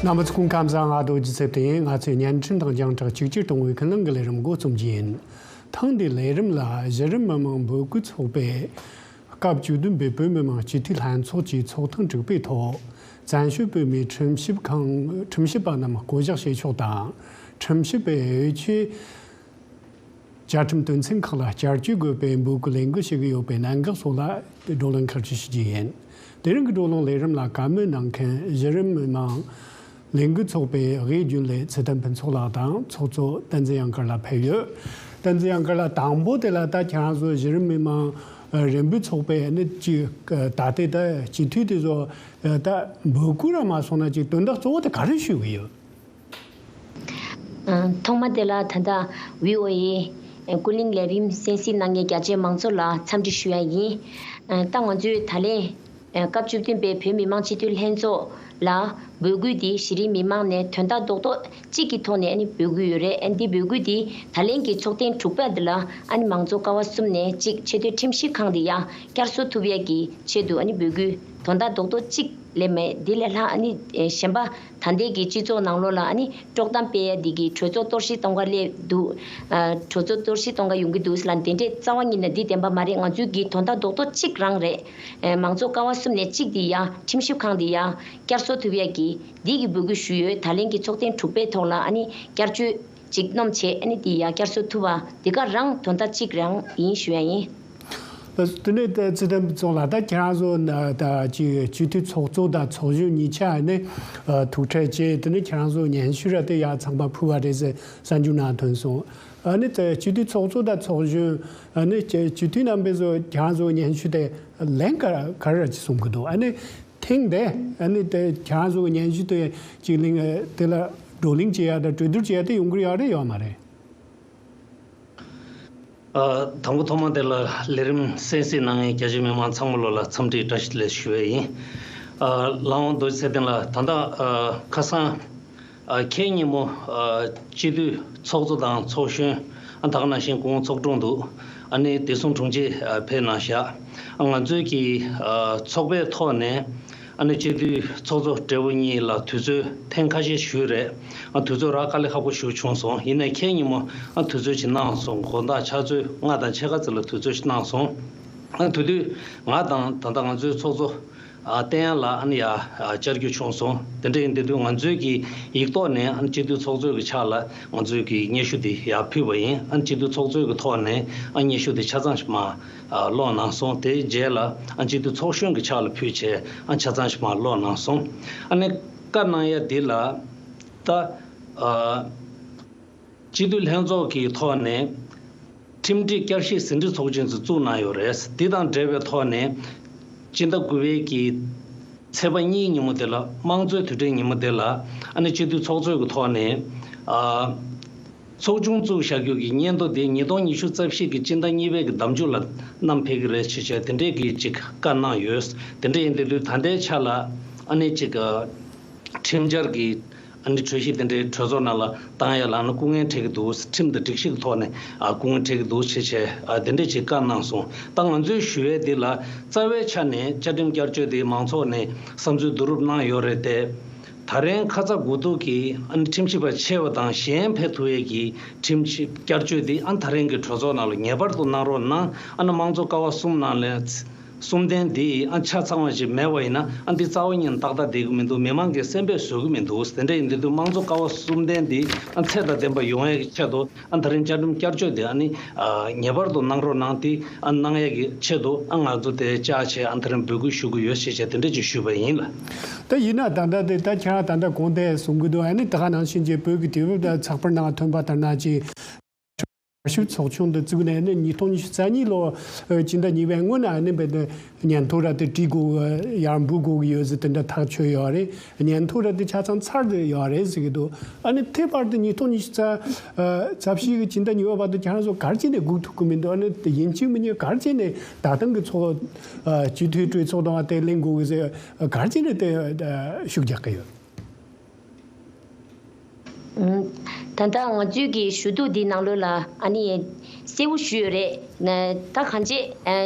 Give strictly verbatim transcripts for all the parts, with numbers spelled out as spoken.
རྣམ་པ་ཚོ་སྐུ་ཁམས་བཟང་། ང་རྡོ་རྗེ་ཚེ་བརྟན་ཡིན། ང་ཚོས་བརྙན་འཕྲིན་དང་རྒྱང་བསྒྲགས་གཅིག་གྱུར་གཏོང་བའི་ཁུལ་ནང་གི་ལས་རིམ་འགོ་རྩོམ་རྒྱུ་ཡིན། ཐེངས་འདིའི་ལས་རིམ་ལ་གཞི་རིམ་མི་མང་འབོད་སྐུལ་ཚོགས་པས་སྐབས་བཅུ་བདུན་པའི་བོད་མི་མང་སྤྱི་འཐུས་ལྷན་ཚོགས་ཀྱི་ཚོགས་ཐེངས་དྲུག་པའི་ཐོག་བཙན་བྱོལ་བོད་མིའི་ཁྲིམས་ཞིབ་ཁང་ཁྲིམས་ཞིབ་པ་རྣམས་བསྐོ་གཞག་བྱེད་ཕྱོགས་དང་། ཁྲིམས་ཞིབ་པའི་འོས་ཆོས་བཅའ་ཁྲིམས་དོན་ཚན་ཁག་ལ་བསྐྱར་བཅོས་དགོས་པའི་འབོད་སྐུལ་ལས་འགུལ་བྱེད་ཀྱི་ཡོད་པའི་གནད་འགག་སོགས་ལ་བགྲོ་གླེང་ཁག་ཅིག་ཞུ་རྒྱུ་ཡིན། དེ་རིང་གི་བགྲོ་གླེང་ལས་རིམ་ལ་བཀའ་མོལ་གནང་མཁན་གཞི་རིམ་མི་མང་ལས་འགུལ་ཚོགས་པའི་དབུས་རྒྱུན་ལས་ཚེ་བརྟན་ཕུན་ཚོགས་ལགས་དང་ཚོགས་གཙོ་བསྟན་འཛིན་གཡང་དཀར་ལགས་ཕེབས་ཡོད། བསྟན་འཛིན་གཡང་དཀར་ལགས། དང་པོ་དེ་ལ་ད་ཁྱེད་རང་ཚོ་གཞི་རིམ་མི་མང་རེ་འབོད་ཚོགས་པས་ནི་ཅིག་ད་ལྟའི་ད་སྤྱི་འཐུས་དེ་ཚོ་ད་འབོད་སྐུལ་ར་མ་སོང་ན་ཅིག་དོན་དག་གཙོ་བོ་དེ་ག་རེ་ཞུ་གི་ཡོད། ཐོག་མ་དེ་ལ་ད་ལྟ་བྷི་ཨོ་ཨེ་ཀུན་གླེང་ལས་རིམ་གསན་གཟིགས་གནང་མཁན་རྒྱ་ཆེའི་མང་ཚོགས་ལ་འཚམས་འདྲི་ཞུ་ཡ་ཡིན། ད་ང་ཚོས་ད་ལན་སྐབས་བཅུ་བདུན་པའི་བོད་མི་མང་སྤྱི་འཐུས་ལྷན་ཚོགས་ལ་འབོད་སྐུལ་འདི་གཞི་རིམ་མི་མང་ནས་དོན་དག་རྡོག་རྡོག་གཅིག་གི་ཐོག་ནས་ཨ་ནི་འབོད་སྐུལ་ཡོད་རེད། ཨ་འདི་འབོད་སྐུལ་འདི་ད་ལན་གྱི་ཚོགས་ཐེངས་དྲུག་པ་འདི་ལ་ཨ་ནི་མང་གཙོ་ཀ་བ་གསུམ་ནས་གཅིག་ཆེས་མཐོའི་ཁྲིམས་ཞིབ་ཁང་འདི་ཡ་བསྐྱར་གསོ་ཐུབ་ཡ་གི་ཆེད་དུ་ཨ་ནི་འབོད་སྐུལ་དོན་དག་རྡོག་རྡོག་གཅིག་ལས་མེད། འདི་ལས་ལྷག་ཨ་ནི་གཞན་པ་ད་ལྟའི་གི་སྤྱི་ཚོགས་ནང་ལོགས་ལ་ཨ་ནི་དཀྲོག་གཏམ་སྤེལ་ཡ་འདི་གི་གྲོས་ཚོགས་གཏོར་བཤིག་གཏོང་ག་སླེབས་འདུག་ཨ་གྲོས་ཚོགས་གཏོར་བཤིག་གཏོང་ག་ཡོང་གི་འདུག་ཟེར་ལ་དེ་འདྲས་རྩ་བ་ཉིད་ནས་འདི་བདེན་པ་མ་རེད། ང་ཚོའི་གི་དོན་དག་རྡོག་རྡོག་གཅིག་རང་རེད། ཨ་མང་གཙོ་ཀ་བ་གསུམ་ནས་གཅིག་འདི་ཡ་ཁྲིམས་ཞིབ་ཁང་འདི་ཡ་བསྐྱར་གསོ་ཐུབ་ཡ་གི་འདི་གི་འབོད་སྐུལ་ཞུས་ཡོད། ད་ལན་གི་ཚོགས་ཐེངས་དྲུག་པའི་ཐོག་ལ་ཨ་ནི་བསྐྱར་བཅོས་ཅིག་སྣོམ་བྱས་ཨ་ནི་འདི་ཡ་བསྐྱར་གསོ་ཐུབ་པ་འདི་ག་རང་དོན་དག་གཅིག་རང་ཡིན་ཞུ་ཡ་ཡིན། དེ་ནས་ཚེ་བརྟན་ཚོགས་ལ་ད་ཁྱེད་རང་ཚོ་ད་ཅིག་སྤྱི་འཐུས་ཚོགས་གཙོ་དང་ཚོགས་གཞོན་གཉིས་ཆ་ནས་ཐུག་འཕྲད་བྱས། དེ་ནས་ཁྱེད་རང་ཚོ་སྙན་ཞུ་ར་དེ་ཡར་ཚང་མ་ཕུལ་བ་རེད་ཟེར་གསར་འགྱུར་ནང་ཐོན་སོང་། ཨ་ནི་དེ་སྤྱི་འཐུས་ཚོགས་གཙོ་དང་ཚོགས་གཞོན་ཨ་ནི་སྤྱི་འཐུས་རྣམ་པས་ཚོ་ཁྱེད་རང་ཚོ་སྙན་ཞུ་དེ་ལན་ག་ག་རེ་ཅིག་གསུང་གི་འདུག་ཨ་ནི་ཐེངས་འདི་ཨ་ནི་དེ་ཁྱེད་རང་ཚོ་སྙན་ཞུ་དེ་ཅིག་གླེང་དེ་ལ་བགྲོ་གླེང་བྱེད་ཡ་དང་གྲོས་བསྡུར་བྱེད་ཡ་དེ་ཡོང་གི་ཡོད་རེད་ཡོད་མ་རེད། ཨ་དང་པོ་ཐོག་མ་དེ་ལ་ལས་རིམ་གསན་གཟིགས་གནང་མཁན་རྒྱ་ཆེའི་མི་མང་ཚང་མ་ལོ་ལ་འཚམས་འདྲི་བཀྲ་ཤིས་བདེ་ལེགས་ཞུ་བ་ཡིན། ཨ་ལགས་དབང་རྡོ་རྗེ་ཚེ་བརྟན་ལགས། ད་ལྟ་ཨ་ཁ་སང་ཨ་ཁེལ་ཉིན་མོ་ཨ་སྤྱི་འཐུས་ཚོགས་གཙོ་དང་ཚོགས་གཞོན་ཨ་ད་ག་ནང་བཞིན་སྐུ་ངོ་ཚོགས་དྲུང་འདུག་ཨ་ནི་བདེ་སྲུང་དྲུང་ཆེ་ཨ་ཕེབས་གནང་བཞག་ཨ་ང་ཚོའི་གི་ཨ་ཚོགས་པའི་ཐོག་ནས་ཨ་ནི་སྤྱི་འཐུས་ཚོགས་གཙོ་སྦྲེལ་པོ་གཉིས་ལ་དུས་ཚོད་ཐེངས་ཁ་ཤས་ཞུས་རེད། ཨ་དུས་ཚོད་རག་དཀའ་ལས་ཁག་པོ་ཞིག་བྱུང་སོང་། ཡིན་ནའི་ཁེལ་ཉིན་མོ་ཨ་དུས་ཚོད་ཅིག་གནང་སོང་། དགོང་དག་ཕྱག་ཚོད་ལྔ་དང་ཕྱེད་ཀ་ཙམ་ལ་དུས་ཚོད་ཅིག་གནང་སོང་། ཨ་དེ་དུས་ང་དང་ད་ལྟ་ང་ཚོའི་ཚོགས་གཙོ་ཨ་བསྟན་ཡར་ལགས་ཨ་ནི་ཡར་ཨ་བཅར་རྒྱུ་བྱུང་སོང་། དེ་འདྲ་ཡིན་དེ་དུས་ང་ཚོའི་གི་ཡིག་ཐོག་ནས་ཨ་ནི་སྤྱི་འཐུས་ཚོགས་གཙོའི་གི་ཕྱག་ལ་ང་ཚོའི་གི་སྙན་ཞུ་དེ་ཡར་ཕུལ་བ་ཡིན། ཨ་ནི་སྤྱི་འཐུས་ཚོགས་གཙོའི་གི་ཐོག་ནས་ཨ་སྙན་ཞུ་དེ་ཆ་ཚང་ཞིག་མར་ཨ་ཀློག་གནང་སོང་། དེའི་རྗེས་ལ་ཨ་སྤྱི་འཐུས་ཚོགས་གཞོན་གྱི་ཕྱག་ལ་ཕུལ་བྱས་ཨ་ཆ་ཚང་ཞིག་མར་ཀློག་གནང་སོང་། ཨ་ནི་བཀའ་གནང་ཡ་འདི་ལ་ད་ཨ་སྤྱི་འཐུས་ལྷན་ཚོགས་ཀྱི་ཐོག་ནས་ཁྲིམས་སྒྲིག་བསྐྱར་ཞིབ་ཟིན་བྲིས་ཚོགས་ཆུང་ཞིག་བཙུགས་གནང་ཡོད་རེད། འདི་དང་འབྲེལ་བའི་ཐོག་ནས་སྤྱི་ཟླ་དགུ་པའི་གི་ཚེས་པ་གཉིས་ཉིན་མོ་དེ་ལ་དམངས་གཙོའི་དུས་དྲན་ཉིན་མོ་དེ་ལ་ཨ་ནི་སྤྱི་འཐུས་ཚོགས་གཙོའི་གི་ཐོག་ནས་ཨ། ཚོགས་ཆུང་བཙུགས་བཞག་རྒྱུ་གི་སྙན་ཐོ་དེ་ཉིས་སྟོང་ཉི་ཤུ་རྩ་བཞི་གི་སྤྱི་ཟླ་གཉིས་པའི་གི་ཟླ་མཇུག་ལ་བསྣམས་ཕེབས་ཀྱི་རེད་ཅེས་བྱས་དེ་འདྲས་ཀྱི་ཅིག་བཀའ་གནང་ཡོད། དེ་འདྲས་ཡིན་དེ་དུས་ད་ལྟའི་ཆ་ལ་ཨ་ནི་ཅིག་ཁྲིམས་འཆར་གྱི་ཨ་ནི་གྲོས་གཞི་དེ་འདྲས་གྲོས་ཚོགས་ནང་ལ་བཏང་ཡ་ལ་ཨ་ནི་སྐུ་ངལ་འཕྲད་ཀྱི་འདུག་ཁྲིམས་དང་སྒྲིག་གཞི་གི་ཐོག་ནས་ཨ་སྐུ་ངལ་འཕྲད་ཀྱི་འདུག་ཅེས་བྱས་ཨ་དེ་འདྲས་ཅིག་བཀའ་གནང་སོང་། ད་ང་ཚོས་ཞུ་ཡས་འདི་ལ་རྩ་བའི་ཆ་ནས་བཅའ་ཁྲིམས་བསྐྱར་བཅོས་དེ་མང་ཚོགས་ནས་བསམ་ཚུལ་བསྡུ་རུབ་གནང་ཡོད་རེད་དེ། ད་རེས་ཁ་ཚ་དགོས་གཏུགས་ཀྱིས་ཨ་ནི་ཁྲིམས་ཞིབ་པ་ཆེ་བ་དང་གཞན་ཕེབས་ཐུབ་ཡས་ཀྱི་ཁྲིམས་ཞིབ་བསྐྱར་བཅོས་འདི་ཨ་ནི་ད་རེས་ཀྱི་གྲོས་ཚོགས་ནང་ལ་ངེས་པར་དུ་གནང་རོགས་གནང་། ཨ་ནི་དམངས་གཙོ་ཀ་བ་གསུམ་ནང་ལས་གསུམ་ལྡན་འདི་ཨ་ཆ་ཚང་བ་ཞིག་མེད་པ་ཡིན་ན་ཨ་འདི་རྩ་བ་ཉིད་ནས་ཏག་ཏག་བསྡད་ཀྱི་མི་འདུག་མི་མང་གིས་གསན་པས་བཟོད་ཀྱི་མི་འདུག་དེ་འདྲ་ཡིན་དུས་དམངས་གཙོ་ཀ་བ་གསུམ་ལྡན་འདི་ཨ་ཚད་དང་ལྡན་པ་ཡོང་ཡས་ཀྱི་ཆེད་དུ། ཨ་ད་རིང་བཅའ་ཁྲིམས་བསྐྱར་བཅོས་དེ་ཨ་ནི་ཨ་ངེས་པར་དུ་གནང་རོགས་གནང་སྟེ་ཨ་གནང་ཡས་ཀྱི་ཆེད་དུ་ཨ་ང་ཚོ་དེ་བཅར་བྱས་ཨ་ད་རིང་འབོད་སྐུལ་ཞུ་གི་ཡོད་ཞེས་བྱས་དེ་འདྲ་ཅིག་ཞུས་པ་ཡིན་ལ། ད་ཡིན་ན་ད་ལྟ་དེ་ད་ཁྱེད་རང་ད་ལྟ་གོང་དེ་གསུང་གི་འདུག་ཨ་ནི་ད་ག་ནང་བཞིན་གྱི་བོད་ཀྱི་དུས་བབ་དང་ཚགས་པར་ནང་ཐོན་པ་ལྟར་ན་ཅིག་བསྐྱར་ཞིབ་ཚོགས་ཆུང་དུ་བཙུགས་ནས་ཨ་ནི་ཉིས་སྟོང་ཉི་ཤུ་རྩ་གཉིས་ལོ་སྤྱི་ཟླ་གཉིས་པའི་སྔོན་ན་ཨ་ནི་བས་ཏེ་སྙན་ཐོ་ར་དེ་བྲིས་དགོས་ཡར་འབུལ་དགོས་ཀྱི་ཡོད་ཟེར་དེ་འདྲ་ཐག་ཆོད་ཡོད་རེད། སྙན་ཐོ་ར་དེ་ཆ་ཚང་ཚར་དུ་ཡོད་རེད་ཟེར་གྱི་འདུག་ཨ་ནི་དེ་བར་དུ་ཉིས་སྟོང་ཉི་ཤུ་རྩ་རྩ་བཞི་གི་སྤྱི་ཟླ་གཉིས་པ་བར་དུ་ཁྱེད་རང་ཚོ་ག་རེ་བྱས་ནས་སྒུག་ཐུབ་ཀྱི་མི་འདུག་ཨ་ནི་དེ་ཡིན་གཅིག་མིན་གཉིས་ག་རེ་བྱས་ནས་ད་ཐེངས་ཀྱི་ཚོགས་སྤྱི་འཐུས་གྲོས་ཚོགས་དང་དེ་གླེང་དགོས་ཀྱི་ཟེར་ག་རེ་བྱས་ནས་དེ་ཤུགས་རྒྱག་གི་ཡོད། ཨུམ། ད་ལྟ་ང་ཚོའི་གི་ཞུ་གཏུག་འདི་ནང་ལོགས་ལ་ཨ་ནི་གསལ་བོ་ཞུས་ཡོད་རེད། ད་གང་བྱས་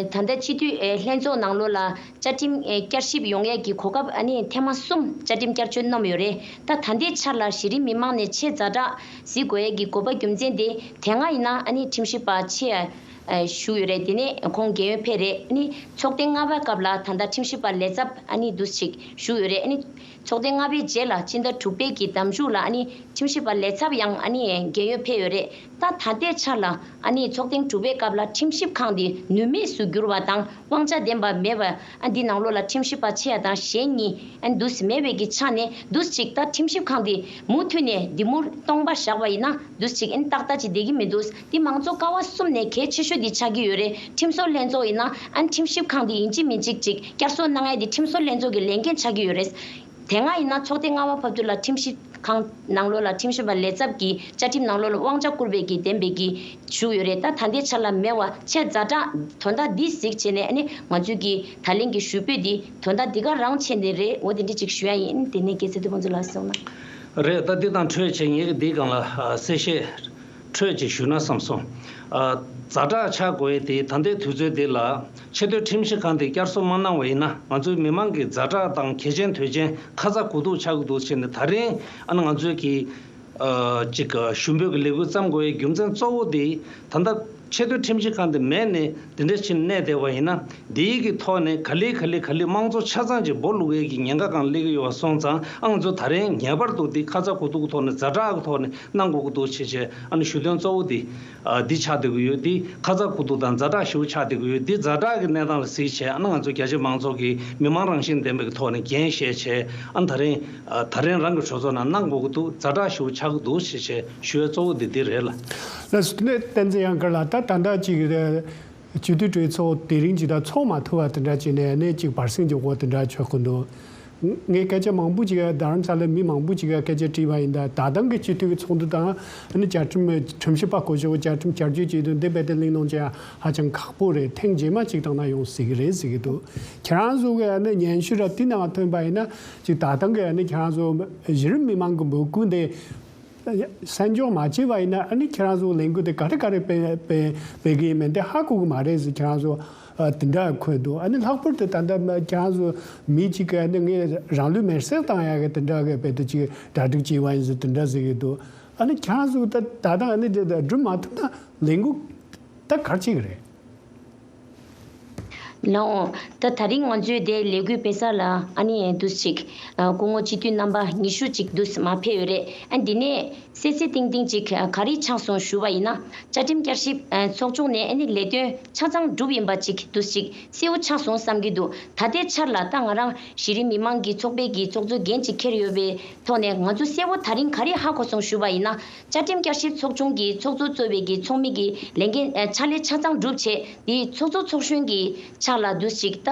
ད་ལྟ་སྤྱི་འཐུས་ལྷན་ཚོགས་ནང་ལོགས་ལ་བཅའ་ཁྲིམས་བསྐྱར་ཞིབ་ཡོང་ཡས་ཀྱི་གོ་སྐབས་ཨ་ནི་ཐེངས་མ་གསུམ་བཅའ་ཁྲིམས་བསྐྱར་བཅོས་གནང་ཡོད་རེད། ད་ད་ལྟའི་ཆར་ལ་གཞི་རིམ་མི་མང་ནས་ཆེད་ཛ་དྲག་གཟིགས་དགོས་ཡས་ཀྱི་དགོས་པ་རྒྱུ་མཚན་དེ་དེ་སྔ་ཡིན་ན་ཨ་ནི་ཁྲིམས་ཞིབ་པ་ཆེ་ཞུ་ཡོད་རེད། དེ་ནས་ཁོང་རྒས་ཡོལ་ཕེབས་རེད། ཨ་ནི་ཚོགས་ཐེངས་ལྔ་པའི་སྐབས་ལ་ད་ལྟ་ཁྲིམས་ཞིབ་པ་ལས་ཚབ་ཨ་ནི་འདུག་ཅིག་ཞུ་ཡོད་རེད། ཨ་ནི་ཚོགས་ཐེངས་ལྔ་པའི་རྗེས་ལ་སྤྱི་ཟླ་དྲུག་པའི་གི་ཟླ་མཇུག་ལ་ཨ་ནི་ཁྲིམས་ཞིབ་པ་ལས་ཚབ་ཡང་ཨ་ནི་རྒས་ཡོལ་ཕེབས་ཡོད་རེད། ད་ད་ལྟའི་ཆར་ལ་ཨ་ནི་ཚོགས་ཐེངས་དྲུག་པའི་སྐབས་ལ་ཁྲིམས་ཞིབ་ཁང་འདི་ནུས་མེད་སུ་གྱུར་བ་དང་དབང་ཆ་ལྡན་པ་མེད་པ་ཨ་འདི་ནང་ལོགས་ལ་ཁྲིམས་ཞིབ་པ་ཆེ་ཡ་དང་གཞན་གཉིས་ཨ་འདུག་མེད་པའི་གི་ཆ་ནས་འདུག་ཅིག་ད་ཁྲིམས་ཞིབ་ཁང་འདི་མུ་མཐུད་ནས་འདི་མུར་སྟོང་པ་བཞག་པ་ཡིན་ན་འདུག་ཅིག་ཨ་ཏག་ཏག་ཅིག་བསྡད་ཀྱི་མི་འདུག་འདི་མང་གཙོ་ཀ་བ་གསུམ་ནས་གལ་ཆེ་ཤོས་འདི་ཆགས་ཀྱི་ཡོད་རེད། ཁྲིམས་བཟོ་ལྷན་ཚོགས་ཡིན་ན་ཨ་ཁྲིམས་ཞིབ་ཁང་འདི་ཡིན་གཅིག་མིན་གཅིག་ཅིག་བསྐྱར་གསོ་གནང་ཡ་འདི་ཁྲིམས་བཟོ་ལྷན་ཚོགས་ཀྱི་ལས་འགན་ཆགས་ཀྱི་ཡོད་རེད། དེ་སྔ་ཡིན་ན་ཚོགས་ཐེངས་ལྔ་པ་བར་དུ་ལ་ཁྲིམས་ཞིབ་ཁང་ནང་ལོགས་ལ་ཁྲིམས་ཞིབ་པ་ལས་ཚབ་ཀྱི་བཅའ་ཁྲིམས་ནང་ལོགས་ལ་དབང་ཆ་བསྐུར་བའི་གི་ལྡན་པའི་གི་བཞུགས་ཡོད་རེད། ད་ད་ལྟའི་ཆ་ལ་མེད་པ་ཆེད་ཛ་དྲག་དོན་དག་འདི་གཟིགས་བྱས་ནས་ཨ་ནི་ང་ཚོས་ཀྱི་ད་ལན་གྱི་ཞུ་འབོད་འདི་དོན་དག་འདི་ག་རང་བྱས་ནས་རེད། འོ་དེ་འདྲ་ཅིག་ཞུ་ཡ་ཡིན། དེ་ནས་རྒྱལ་སྲས་ཐུབ་དབང་ཚོ་ལ་གསུངས་ན། རེད། ད་འདི་དང་འཕྲོས་བྱས་ངས་འདིའི་སྒང་ལ་གསལ་བཤད་འཕྲོས་ཅིག་ཞུ་ན་བསམ་སོང་། ཛ་དྲག་ཆགས་དགོས་དེ་ད་ལྟའི་དུས་ཚོད་འདི་ལ་ཆེས་མཐོའི་ཁྲིམས་ཞིབ་ཁང་དེ་བསྐྱར་གསོ་མ་གནང་བ་ཡིན་ན་ང་ཚོའི་མི་མང་གི་ཛ་དྲག་དང་གལ་ཆེན་དོན་ཆེན་ཁ་ཚ་དགོས་གཏུགས་ཆགས་ཀྱི་འདུག་ཟེར་ནས་ད་རིང་ཨ་ནི་ང་ཚོའི་གི་ཅིག་ཞུ་འབོད་ཀྱི་ལས་འགུལ་བརྩམས་དགོས་པའི་རྒྱུ་མཚན་གཙོ་བོ་དེ་ད་ལྟ་ཆེས་མཐོའི་ཁྲིམས་ཞིབ་ཁང་དེ་མེད་ནས་དེ་འདྲ་ཕྱིན་གནས་བསྡད་པ་ཡིན་ན་འདིའི་གི་ཐོག་ནས་ག་ལེ་ག་ལེ་ག་ལེ་དམངས་གཙོ་ཆ་ཚང་ཅིག་སྦོ་ལུག་ཡས་ཀྱི་ཉེན་ཁ་གང་སླེབས་ཀྱི་ཡོད་པ་སོང་ཙང་ཨ་ང་ཚོ་ད་རིང་ངེས་པར་དུ་འདི་ཁ་ཚ་དགོས་གཏུགས་ཀྱི་ཐོག་ནས་ཛ་དྲག་གི་ཐོག་ནས་གནང་དགོས་ཀྱི་འདུག་ཅེས་བྱས་ཨ་ནི་ཞུ་དོན་གཙོ་བོ་འདི་འདི་ཆགས་བསྡད་ཀྱི་ཡོད། འདི་ཁ་ཚ་དགོས་གཏུགས་དང་ཛ་དྲག་ཞེ་པོ་ཆགས་བསྡད་ཀྱི་ཡོད། འདི་ཛ་དྲག་གི་གནས་སྟངས་ལ་གཟིགས་བྱས་ཨ་ནི་ང་ཚོ་རྒྱ་ཆེ་མང་ཚོགས་ཀྱིས་མི་མང་རང་བཞིན་ལྡན་པའི་ཐོག་ནས་འགན་བཞེས་བྱས་ཨ་ནི་ད་རིང་ད་རིང་རང་གི་གྲོས་ཚོགས་ནང་གནང་དགོས་ཀྱི་འདུག་ཛ་དྲག་ཞེ་པོ་ཆགས་ཀྱི་འདུག་ཞེས་བྱས་ཞུ་ཡ་གཙོ་བོ་འདི་འདི་རེད་ལ། ལགས་སོ། དེ་ནས་བསྟན་འཛིན་དབྱངས་དཀར་ལགས། ད་ད་ལྟ་ཅིག་སྤྱི་འཐུས་གྲོས་ཚོགས་དེ་རིང་ཇི་ལྟར་ཚོགས་མ་ཐུབ་པ་དེ་འདྲ་བྱས་ནས་ནས་ཅིག་བར་གསེང་གི་འོག་དེ་འདྲ་ཆགས་ཀྱི་འདུག་ངས་སྐད་ཆ་མང་པོ་ཅིག་རྡ་རམ་ས་ལའི་མི་མང་པོ་ཅིག་ག་སྐད་ཆ་དྲིས་པ་ཡིན། ད་ད་ཐེངས་ཀྱི་སྤྱི་འཐུས་ཀྱི་ཚོགས་འདུ་དང་ཨ་ནི་བཅའ་ཁྲིམས་ཁྲིམས་ཞིབ་པ་སྐོར་ཞིག་བཅའ་ཁྲིམས་བསྐྱར་བཅོས་བྱེད་དུས་འདི་རྦད་དེ་གླེང་སློང་བྱེད་ཡ་ཧ་ཅང་ཁག་པོ་རེད། ཐེངས་རྗེས་མ་ཅིག་བཏང་ན་ཡོང་སྲིད་ཀྱི་རེད་ཟེར་གྱི་འདུག་ཁྱེད་རང་ཚོ་གི་ཨ་ནི་སྙན་ཞུ་ར་དེ་ནང་ཐོན་པ་ཡིན་ན་ཅིག་ད་ཐེངས་ཀྱི་ཨ་ནི་ཁྱེད་རང་ཚོ་གཞི་རིམ་མི་མང་གི་འབོད་སྐུལ་འདི་གསན་འཇོག་མ་བྱས་པ་ཡིན་ན་ཨ་ནི་ཁྱེད་རང་ཚོ་ལས་འགུལ་དེ་ག་རེ་ག་རེ་སྤེལ་སྤེལ་སྤེལ་གི་ཡིན་མིན་དེ་ཧ་གོ་གི་མ་རེད་ཟེར་ཁྱེད་རང་ཚོ་ཨ་དེ་འདྲ་འཁོད་འདུག་ཨ་ནི་ལྷག་པར་དུ་ད་ལྟ་ཁྱེད་རང་ཚོ་མི་གཅིག་གིས་ཨ་ནི་ངས་རང་ལུས་མེར་སྲེག་བཏང་ཡག་གི་དེ་འདྲ་གི་དཔེ་དེ་ཅིག་གྲ་སྒྲིག་བྱས་པ་ཡིན་ཟེར་དེ་འདྲ་ཟེར་གི་འདུག་ཨ་ནི་ཁྱེད་རང་ཚོ་ད་ད་ལྟ་ཨ་ནི་དེ་སྒྲུབ་མ་ཐུབ་ན་ལས་འགུལ་ད་ག་རེ་བྱེད་གི་རེད། ལགས་འོང་། ད་ད་རིང་ང་ཚོའི་དེ་ལས་འགུལ་སྤེལ་ས་ལ་ཨ་ནི་འདུག་ཅིག་ཨ་སྐུ་ངོ་སྤྱི་འཐུས་རྣམ་པ་ཉི་ཤུ་ཅིག་འདུག་མར་ཕེབས་ཡོད་རེད། ཨ་འདི་ནས་གསལ་གསལ་ཏིང་ཏིང་ཅིག་ག་རེ་ཆགས་སོང་ཞུ་བ་ཡིན་ན། བཅའ་ཁྲིམས་བསྐྱར་ཞིབ་ཚོགས་ཆུང་ནས་ཨ་ནི་ལས་དོན་ཆ་ཚང་གྲུབ་ཡིན་པ་ཅིག་འདུག་ཅིག་གསལ་བོ་ཆགས་སོང་བསམ་གྱི་འདུག་ད་ལྟའི་ཆར་ལ་ད་ང་རང་གཞི་རིམ་མི་མང་གི་ཚོགས་པའི་གི་ཚོགས་གཙོ་འགན་ཅིག་འཁྱེར་ཡོད་པའི་ཐོག་ནས་ང་ཚོ་གསལ་བོ་ད་རིང་ག་རེ་ཧ་གོ་སོང་ཞུ་བ་ཡིན་ན། བཅའ་ཁྲིམས་བསྐྱར་ཞིབ་ཚོགས་ཆུང་གི་ཚོགས་གཙོ་གཙོས་པའི་གི་ཚོགས་མི་གི་ལས་འགན་ཨ་ཕྱག་ལས་ཆ་ཚང་གྲུབ་བྱས་དེ་ཚོགས་གཙོ་ཚོགས་གཞོན་གྱི་ཕྱག་ལ་འདུག་ཅིག་ད་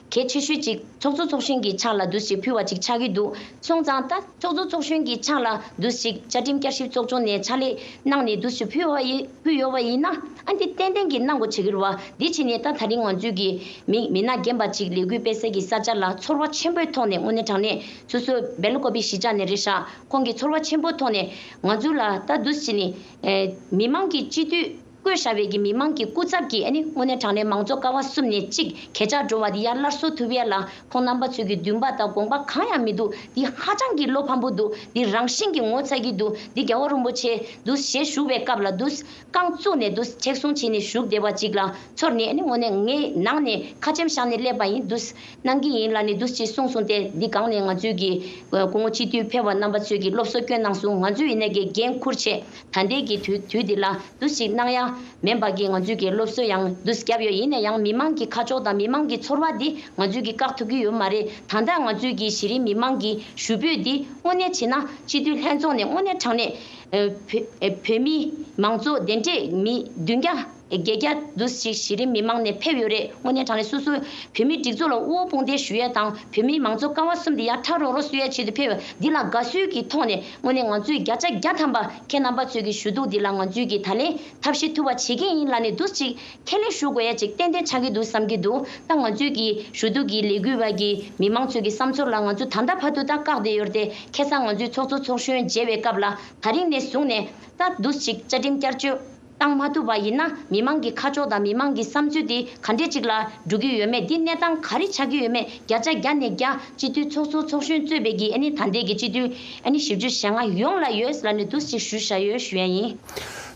གལ་ཆེ་ཤོས་ཅིག་ཚོགས་གཙོ་ཚོགས་གཞོན་གྱི་ཕྱག་ལ་འདུག་ཅིག་ཕུལ་བ་ཅིག་ཆགས་ཀྱི་འདུག་སོང་ཙང་ད་ཚོགས་གཙོ་ཚོགས་གཞོན་གྱི་ཕྱག་ལ་འདུག་ཅིག་བཅའ་ཁྲིམས་བསྐྱར་ཞིབ་ཚོགས་ཆུང་ནས་ཕྱག་ལས་གནང་ནས་འདུག་ཅིག་ཕུལ་བ་ཡི་ཕུལ་ཡོད་པ་ཡིན་ན་ཨ་འདི་ཏན་ཏན་གྱི་གནང་དགོས་བྱེད་ཀྱི་རེད་བ། འདི་བྱས་ནས་ད་ད་རིང་ང་ཚོས་ཀྱི་མི་མི་སྣ་རྒན་པ་ཅིག་ལས་འགུལ་སྤེལ་ས་གི་ས་ཆ་ལ་ཚོར་བ་ཆེན་པོའི་ཐོག་ནས་དངོས་གནས་དྲང་གནས་སོ་སོ་སྦེལ་ཀོབ་གཞིས་ཆགས་ནས་རེད་ཤག་ཁོང་གིས་ཚོར་བ་ཆེན་པོའི་ཐོག་ནས་ང་ཚོ་ལ་ད་འདུག་སེ་བྱས་ནས་ཨེ་མི་མང་གི་སྤྱི་འཐུས་བསྐོས་བཞག་པའི་གི་མི་མང་གི་སྐུ་ཚབ་ཀྱིས་ཨ་ནི་དངོས་གནས་དྲང་གནས་མང་གཙོ་ཀ་བ་གསུམ་ནས་གཅིག་གས་ཆག་འགྲོ་བ་འདི་ཡར་སླར་གསོ་ཐུབ་ཡ་ལ་ཁོང་རྣམ་པ་ཚོས་ཀྱི་འདུན་པ་དང་དགོངས་པ་གང་ཡང་མི་འདུག་འདི་ཧ་ཅང་གི་བློ་ཕམ་པོ་འདུག་འདི་རང་བཞིན་གྱི་ངོ་ཚ་གི་འདུག་འདི་རྒྱལ་བ་རིན་པོ་ཆེ་འདུག་ཞལ་བཞུགས་པའི་སྐབས་ལ་འདུག་རྐང་བཙུགས་ནས་འདུག་ཆེག་སོང་བྱས་ནས་བཞུགས་བསྡད་པ་ཅིག་ལ་ཚོར་ནས་ཨ་ནི་དངོས་གནས་ངའི་ནང་ནས་ཁ་ཆེམས་བཞག་ནས་སླེབས་པ་ཡིན་འདུག་གནང་གི་ཡིན་ལབ་ནས་འདུག་ཅེས་གསུངས་སོང་སྟེ། འདི་སྒང་ནས་ང་ཚོས་ཀྱི་སྐུ་ངོ་སྤྱི་འཐུས་ཕེབས་པ་རྣམ་པ་ཚོས་ཀྱི་སློབ་གསོ་བསྐྱོན་གནང་སོང་། ང་ཚོས་ཡིན་ནའི་གི་འགན་འཁུར་བྱས་ད་ལྟའི་གི་དུས་དུས་འདི་ལ་འདུག་ཅིག་གནང་ཡ་མིན་པ་གི་ང་ཚོས་ཀྱི་སློབ་གསོ་ཡང་འདུག་བརྒྱབ་ཡོད། ཡིན་ན་ཡང་མི་མང་གི་ཁ་ཕྱོགས་དང་མི་མང་གི་ཚོར་བ་འདི་ང་ཚོས་ཀྱི་བཀག་ཐུབ་ཀྱི་ཡོད་མ་རེད། ད་ལྟ་ང་ཚོས་ཀྱི་གཞི་རིམ་མི་མང་གི་ཞུ་འབོད་འདི་དངོས་གནས་བྱས་ན་སྤྱི་འཐུས་ལྷན་ཚོགས་ནས་དངོས་གནས་དྲང་གནས་ཨ་བོད་ཨ་བོད་མི་མང་གཙོ་དེ་འདྲས་མི་བདུན་བརྒྱ་ བརྒྱད་བརྒྱ་འདུ་ཞིག་གཞི་རིམ་མི་མང་ནས་ཕེབས་ཡོད་རེད། དངོས་གནས་དྲང་གནས་སོ་སོའི་བོད་མིའི་སྒྲིག་འཛུགས་ལ་དབུ་བོ་དཔུང་འདེགས་ཞུ་ཡས་དང་བོད་མིའི་མང་གཙོ་ཀ་བ་གསུམ་དེ་ཡར་ཁྲ་རོག་རོག་གསོ་ཡས་ཆེད་དུ་ཕེབས་ཡོད། འདི་ལ་དགའ་བསུའི་གི་ཐོག་ནས་དངོས་གནས་ང་ཚོས་བརྒྱ་ཆ་བརྒྱ་ཐམ་པ་ཁྱེད་རྣམ་པ་ཚོའི་གི་ཞུ་གཏུག་འདི་ལ་ང་ཚོས་གི་ད་ལན་ཐབས་ཤེས་ཐུབ་པ་བྱེད་ཀྱི་ཡིན་ལབ་ནས་འདུ་ཞིག་ཁས་ལེན་ཞུ་དགོས་ཡ་ཅིག་ཏན་ཏན་ཆགས་ཀྱི་འདུག་བསམ་གྱི་འདུག་ད་ང་ཚོའི་གི་ཞུ་གཏུག་གི་ལས་འགུལ་བ་གི་མི་མང་ཚོའི་གི་བསམ་ཚོར་ལ་ང་ཚོ་ད་ལྟ་བར་དུ་ད་བཀག་བསྡད་ཡོད་རེད་དེ། ཁ་སང་ང་ཚོའི་ཚོགས་གཙོ་ཚོགས་གཞོན་མཇལ་བའི་སྐབས་ལ་ད་རིང་ནས་བཟུང་ནས་ད་འདུ་ཞིག་བཅའ་ཁྲིམས་བསྐྱར་བཅོས་བཏང་མ་ཐུབ་པ་ཡིན་ན་མི་མང་གི་ཁ་ཕྱོགས་དང་མི་མང་གི་བསམ་ཚུལ་དེ་ག་འདྲས་ཅིག་ལ་འགྲོ་གི་ཡོད་མེད། འདི་གནས་སྟངས་ག་རེ་ཆགས་ཀྱི་ཡོད་མེད་བརྒྱ་ཆ་བརྒྱ་ནས་བརྒྱ་སྤྱི་འཐུས་ཚོགས་གཙོ་ཚོགས་གཞོན་གཙོས་པའི་གི་ཨ་ནི་ད་ལྟའི་གི་སྤྱི་འཐུས་ཨ་ནི་བཞི་བཅུ་ཞེ་ལྔ་ཡོངས་ལ་ཡོད་ལབ་ནས་འདུ་ཞིག་ཞུ་བཞག་ཡོད་ཞུ་ཡ་ཡིན།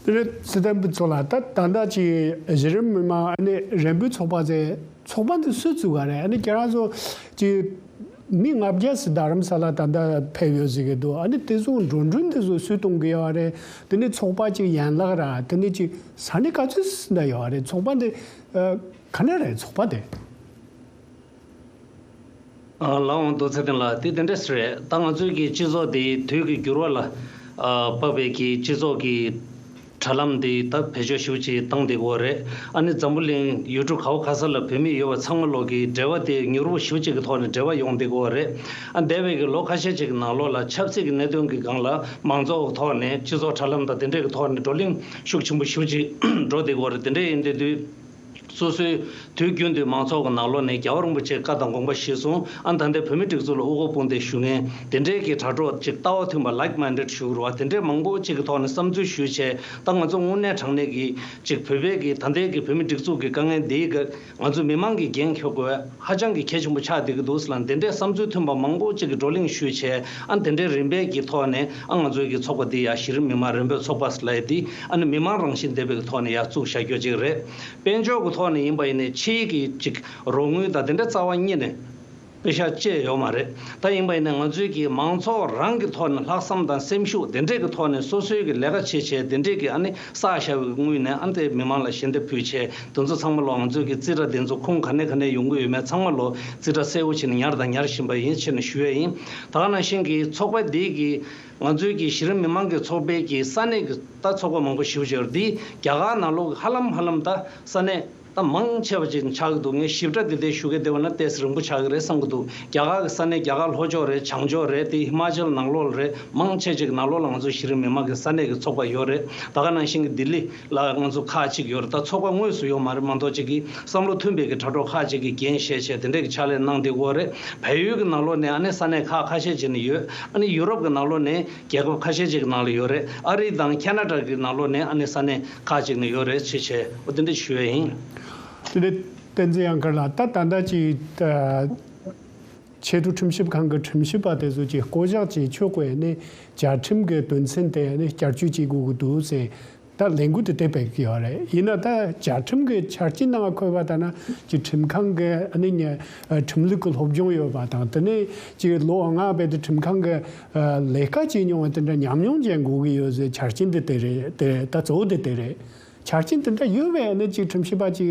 དེ་ནས་སྲིད་དོན་པ་ཚོ་ལ་ད་ད་ལྟ་ཅིག་གཞི་རིམ་མི་མང་ཨ་ནི་རེ་འབོད་ཚོགས་པ་ཚོས་ཚོགས་པ་འདི་སུས་བཙུགས་པ་རེད། ཨ་ནི་ཁྱེད་རང་ཚོ་ཅིག་མི་ལྔ་བརྒྱ་ཙམ་རྡ་རམ་ས་ལ་ད་ལྟ་ཕེབས་ཡོད་ཟེར་གི་འདུག་ཨ་ནི་དེ་ཚོ་འགྲོ་གྲོན་དེ་ཚོ་སུས་གཏོང་གི་ཡོད་རེད། དེ་ནས་ཚོགས་པ་ཅིག་ཡན་ལག་ར་དེ་ནས་ཅིག་ས་གནས་ག་ཚོད་ཙམ་ད་ཡོད་རེད། ཚོགས་པ་འདི་ཨ་ག་ནས་རེད་ཚོགས་པ་དེ། ཨ་ལགས་འོང་། རྡོ་རྗེ་ལྡན་ལགས། དེ་དེ་འདྲ་ཞིག་རེད། ད་ང་ཚོའི་གི་སྤྱི་ཚོགས་འདི་དུས་ཀྱི་འགྱུར་བ་ལ་ཨ་བབས་པའི་གི་སྤྱི་ཚོགས་ཀྱི་དྲ་ལམ་འདི་ད་བེད་སྤྱོད་ཞེ་པོ་ཅིག་བཏང་བསྡད་ཀྱི་ཡོད་རེད། ཨ་ནི་འཛམ་བུ་གླིང་ཡུལ་གྲུ་ག་བ་ག་ས་ལ་བོད་མི་ཡོད་པ་ཚང་མ་ལོག་གི་འབྲེལ་བ་དེ་མྱུར་པོ་ཞེ་པོ་ཅིག་གི་ཐོག་ནས་འབྲེལ་བ་ཡོང་བསྡད་ཀྱི་ཡོད་རེད། ཨ་འདས་པའི་གི་ལོ་ཁ་ཤས་ཅིག་གི་ནང་ལོགས་ལ་ཆབ་སྲིད་ཀྱི་གནད་དོན་གྱི་སྒང་ལ་མང་ཚོགས་ཀྱི་ཐོག་ནས་སྤྱི་ཚོགས་དྲ་ལམ་དང་དེ་འདྲས་ཀྱི་ཐོག་ནས་བགྲོ་གླེང་ཤུགས་ཆེན་པོ་ཞེ་པོ་ཅིག་འགྲོ་བསྡད་ཀྱི་ཡོད་རེད། དེ་འདྲས་ཡིན་དུས་དུས། སོ་སོའི་དུས་རྒྱུན་དུ་མང་ཚོགས་ཀྱི་ནང་ལོགས་ནས་རྒྱལ་བ་རིན་པོ་ཆེའི་བཀའ་དང་དགོངས་པ་གཞིར་བཟུང་ཨ་ད་ལྟའི་བོད་མི་སྒྲིག་འཛུགས་ལ་དབུ་འཁོར་དཔུང་འདེགས་ཞུ་མཁན་དེ་འདྲའི་གི་དྲ་གྲོགས་ཅིག་ལྟ་བ་མཐུན་པ་like minded ཞུ་དགོས་རེད་བ། དེ་འདྲའི་མང་པོ་ཅིག་གི་ཐོག་ནས་བསམ་ཚུལ་ཞུས་བྱས་ད་ང་ཚོ་དངོས་གནས་དྲང་གནས་ཀྱི་ཅིག་བོད་པའི་གི་ད་ལྟའི་གི་བོད་མི་སྒྲིག་འཛུགས་ཀྱི་དཀའ་ངལ་འདིའི་གི་ང་ཚོ་མི་མང་གི་འགན་འཁྱེར་དགོས་ཧ་ཅང་གི་གལ་ཆེན་པོ་ཆགས་བསྡད་ཀྱི་འདུག་ཟེར་ལ་དེ་འདྲའི་བསམ་ཚུལ་མཐུན་པ་མང་པོ་ཅིག་གི་བགྲོ་གླེང་ཞུས་བྱས་ཨ་དེ་འདྲའི་རིམ་པས་ཀྱི་ཐོག་ནས་ཨ་ང་ཚོའི་གི་ཚོགས་པ་འདི་ཡ་གཞི་རིམ་མི་མང་རེ་འབོད་ཚོགས་པ་ཟེར་ལབ་ཡ་འདི་ཨ་ནི་མི་མང་རང་བཞིན་ལྡན་པའི་གི་ཐོག་ནས་ཡ་བཙུགས་བཞག་རྒྱུ་ཅིག་རེད། དཔལ་འབྱོར་གྱི་ཐོག་ནས་ཡིན་པ་ཡིན་ནའི་ཕྱིའི་གི་ཅིག་རོགས་དངུལ་དང་དེ་འདྲ་རྩ་བ་ཉིད་ནས་པེ་ཤག་བཅད་ཡོད་མ་རེད། ད་ཡིན་པ་ཡིན་ནའི་ང་ཚོའི་གི་མང་ཚོགས་རང་གི་ཐོག་ནས་ལྷག་བསམ་དང་སེམས་ཤུགས་དེ་འདྲས་གི་ཐོག་ནས་སོ་སོའི་གི་ལས་ཀ་བྱེད་བྱས་དེ་འདྲས་གི་ཨ་ནི་བསགས་བཞག་པའི་དངུལ་ནས་ཨ་ནི་དེ་མི་མང་ལ་ཞལ་འདེབས་ཕུལ་བྱས་དེ་ཚོ་ཚང་མ་ལོ་ང་ཚོའི་གི་རྩིས་ཁྲ་དེ་ཚོ་ཁུངས་ག་ནས་ག་ནས་ཡོང་གི་ཡོད་མེད་ཚང་མ་ལོ་རྩིས་ཁྲ་གསལ་པོ་བྱས་ནས་ཉར་དང་ཉར་བཞིན་པ་ཡིན་ཕྱིར་ནས་ཞུ་ཡས་ཡིན། ད་ག་ནང་བཞིན་གི་ཚོགས་པ་འདིའི་གི་ང་ཚོའི་གི་གཞི་རིམ་མི་མང་གི་ཚོགས་པའི་གི་ས་གནས་གི་ད་ཚོགས་པ་མང་པོ་ཞེ་པོ་ཅིག་ཡོད་རེད། འདི་རྒྱ་གར་ནང་ལོགས་ཧ་ལམ་ཧ་ལམ་ད་ས་གནས་ད་མང་ཆེ་བ་ཅིག་ཆགས་ཀྱི་འདུག་ངས་ཞིབ་ཕྲ་དེ་འདྲའི་ཞུ་གི་བསྡད་པ་ན་ཏོག་ཙམ་རིང་པོ་ཆགས་ཀྱི་རེད་བསམ་གྱི་འདུག་རྒྱ་གར་གི་ས་གནས་རྒྱ་གར་ལྷོ་ཕྱོགས་རེད། བྱང་ཕྱོགས་རེད། དེ་ཧི་མ་ཅལ་ནང་ལོགས་ལ་རེད། མང་ཆེ་ཅིག་ནང་ལོགས་ལ་ང་ཚོ་གཞི་རིམ་མི་མང་གི་ས་གནས་ཀྱི་ཚོགས་པ་ཡོད་རེད། ད་ག་ནང་བཞིན་གྱི་ལྡི་ལི་ལ་ང་ཚོ་ཁག་ཅིག་ཡོད་རེད། ད་ཚོགས་པ་དངོས་སུ་ཡོད་མ་རེད་མ་གཏོགས་ཅིག་གི་བསམ་བློ་མཐུན་པའི་གི་དྲ་གྲོགས་ཁག་ཅིག་གིས་འགན་བཞེས་བྱས་དེ་འདྲས་ཀྱི་ཕྱག་ལས་གནང་བསྡད་ཀྱི་ཡོད་རེད། བལ་ཡུལ་གྱི་ནང་ལོགས་ནས་ཨ་ནི་ས་གནས་ཁག་ཁ་ཤས་ཅིག་ནས་ཡོད། ཨ་ནི་ཡུ་རོབ་ཀྱི་ནང་ལོགས་ནས་རྒྱལ་ཁབ་ཁ་ཤས་ཅིག་གི་ནང་ལ་ཡོད་རེད། ཨ་རི་དང་ཁ་ན་ཌ་གི་ནང་ལོགས་ནས་ཨ་ནི་ས་གནས་ཁག་ཅིག་ནས་ཡོད་རེད་ཅེས་བྱས་འོ་དེ་འདྲ་ཞུ་ཡས་ཡིན། དེ་ནས་བསྟན་འཛིན་གཡང་དཀར་ལགས། ད་ད་ལྟ་ཅིག་ཆེས་མཐོའི་ཁྲིམས་ཞིབ་ཁང་གི་ཁྲིམས་ཞིབ་པ་དེ་ཚོ་ཅིག་བསྐོ་གཞག་བྱེད་ཆོག་གི་ནས་བཅའ་ཁྲིམས་ཀྱི་དོན་ཚན་དེ་ནས་བསྐྱར་བཅོས་བྱེད་དགོས་ཀྱི་འདུག་ཟེར། ད་ལས་འགུལ་དེ་དེ་སྤེལ་གྱི་ཡོད་རེད། ཡིན་ན་ད་བཅའ་ཁྲིམས་ཀྱི་ཆ་རྐྱེན་ནང་འཁོད་པ་ལྟར་ན་ཅིག་ཁྲིམས་ཁང་གི་ཨ་ནི་ཉེ་ཁྲིམས་ལུགས་ཀྱི་སློབ་སྦྱོང་ཡོད་པ་དང་དེ་ནས་ཅིག་ལོ་ལྔ་བར་དུ་ཁྲིམས་ཁང་གི་ལས་ཀ་བྱེད་མྱོང་བ་དེ་འདྲ་ཉམས་མྱོང་ཅན་དགོས་ཀྱི་ཡོད་ཟེར། ཆ་རྐྱེན་དེ་དེ་རེད། དེ་ད་གཙོ་བོ་དེ་དེ་རེད། ཆ་རྐྱེན་དེ་འདྲ་ཡོད་པས་ཨ་ནི་ཅིག་ཁྲིམས་ཞིབ་པ་ཅིག་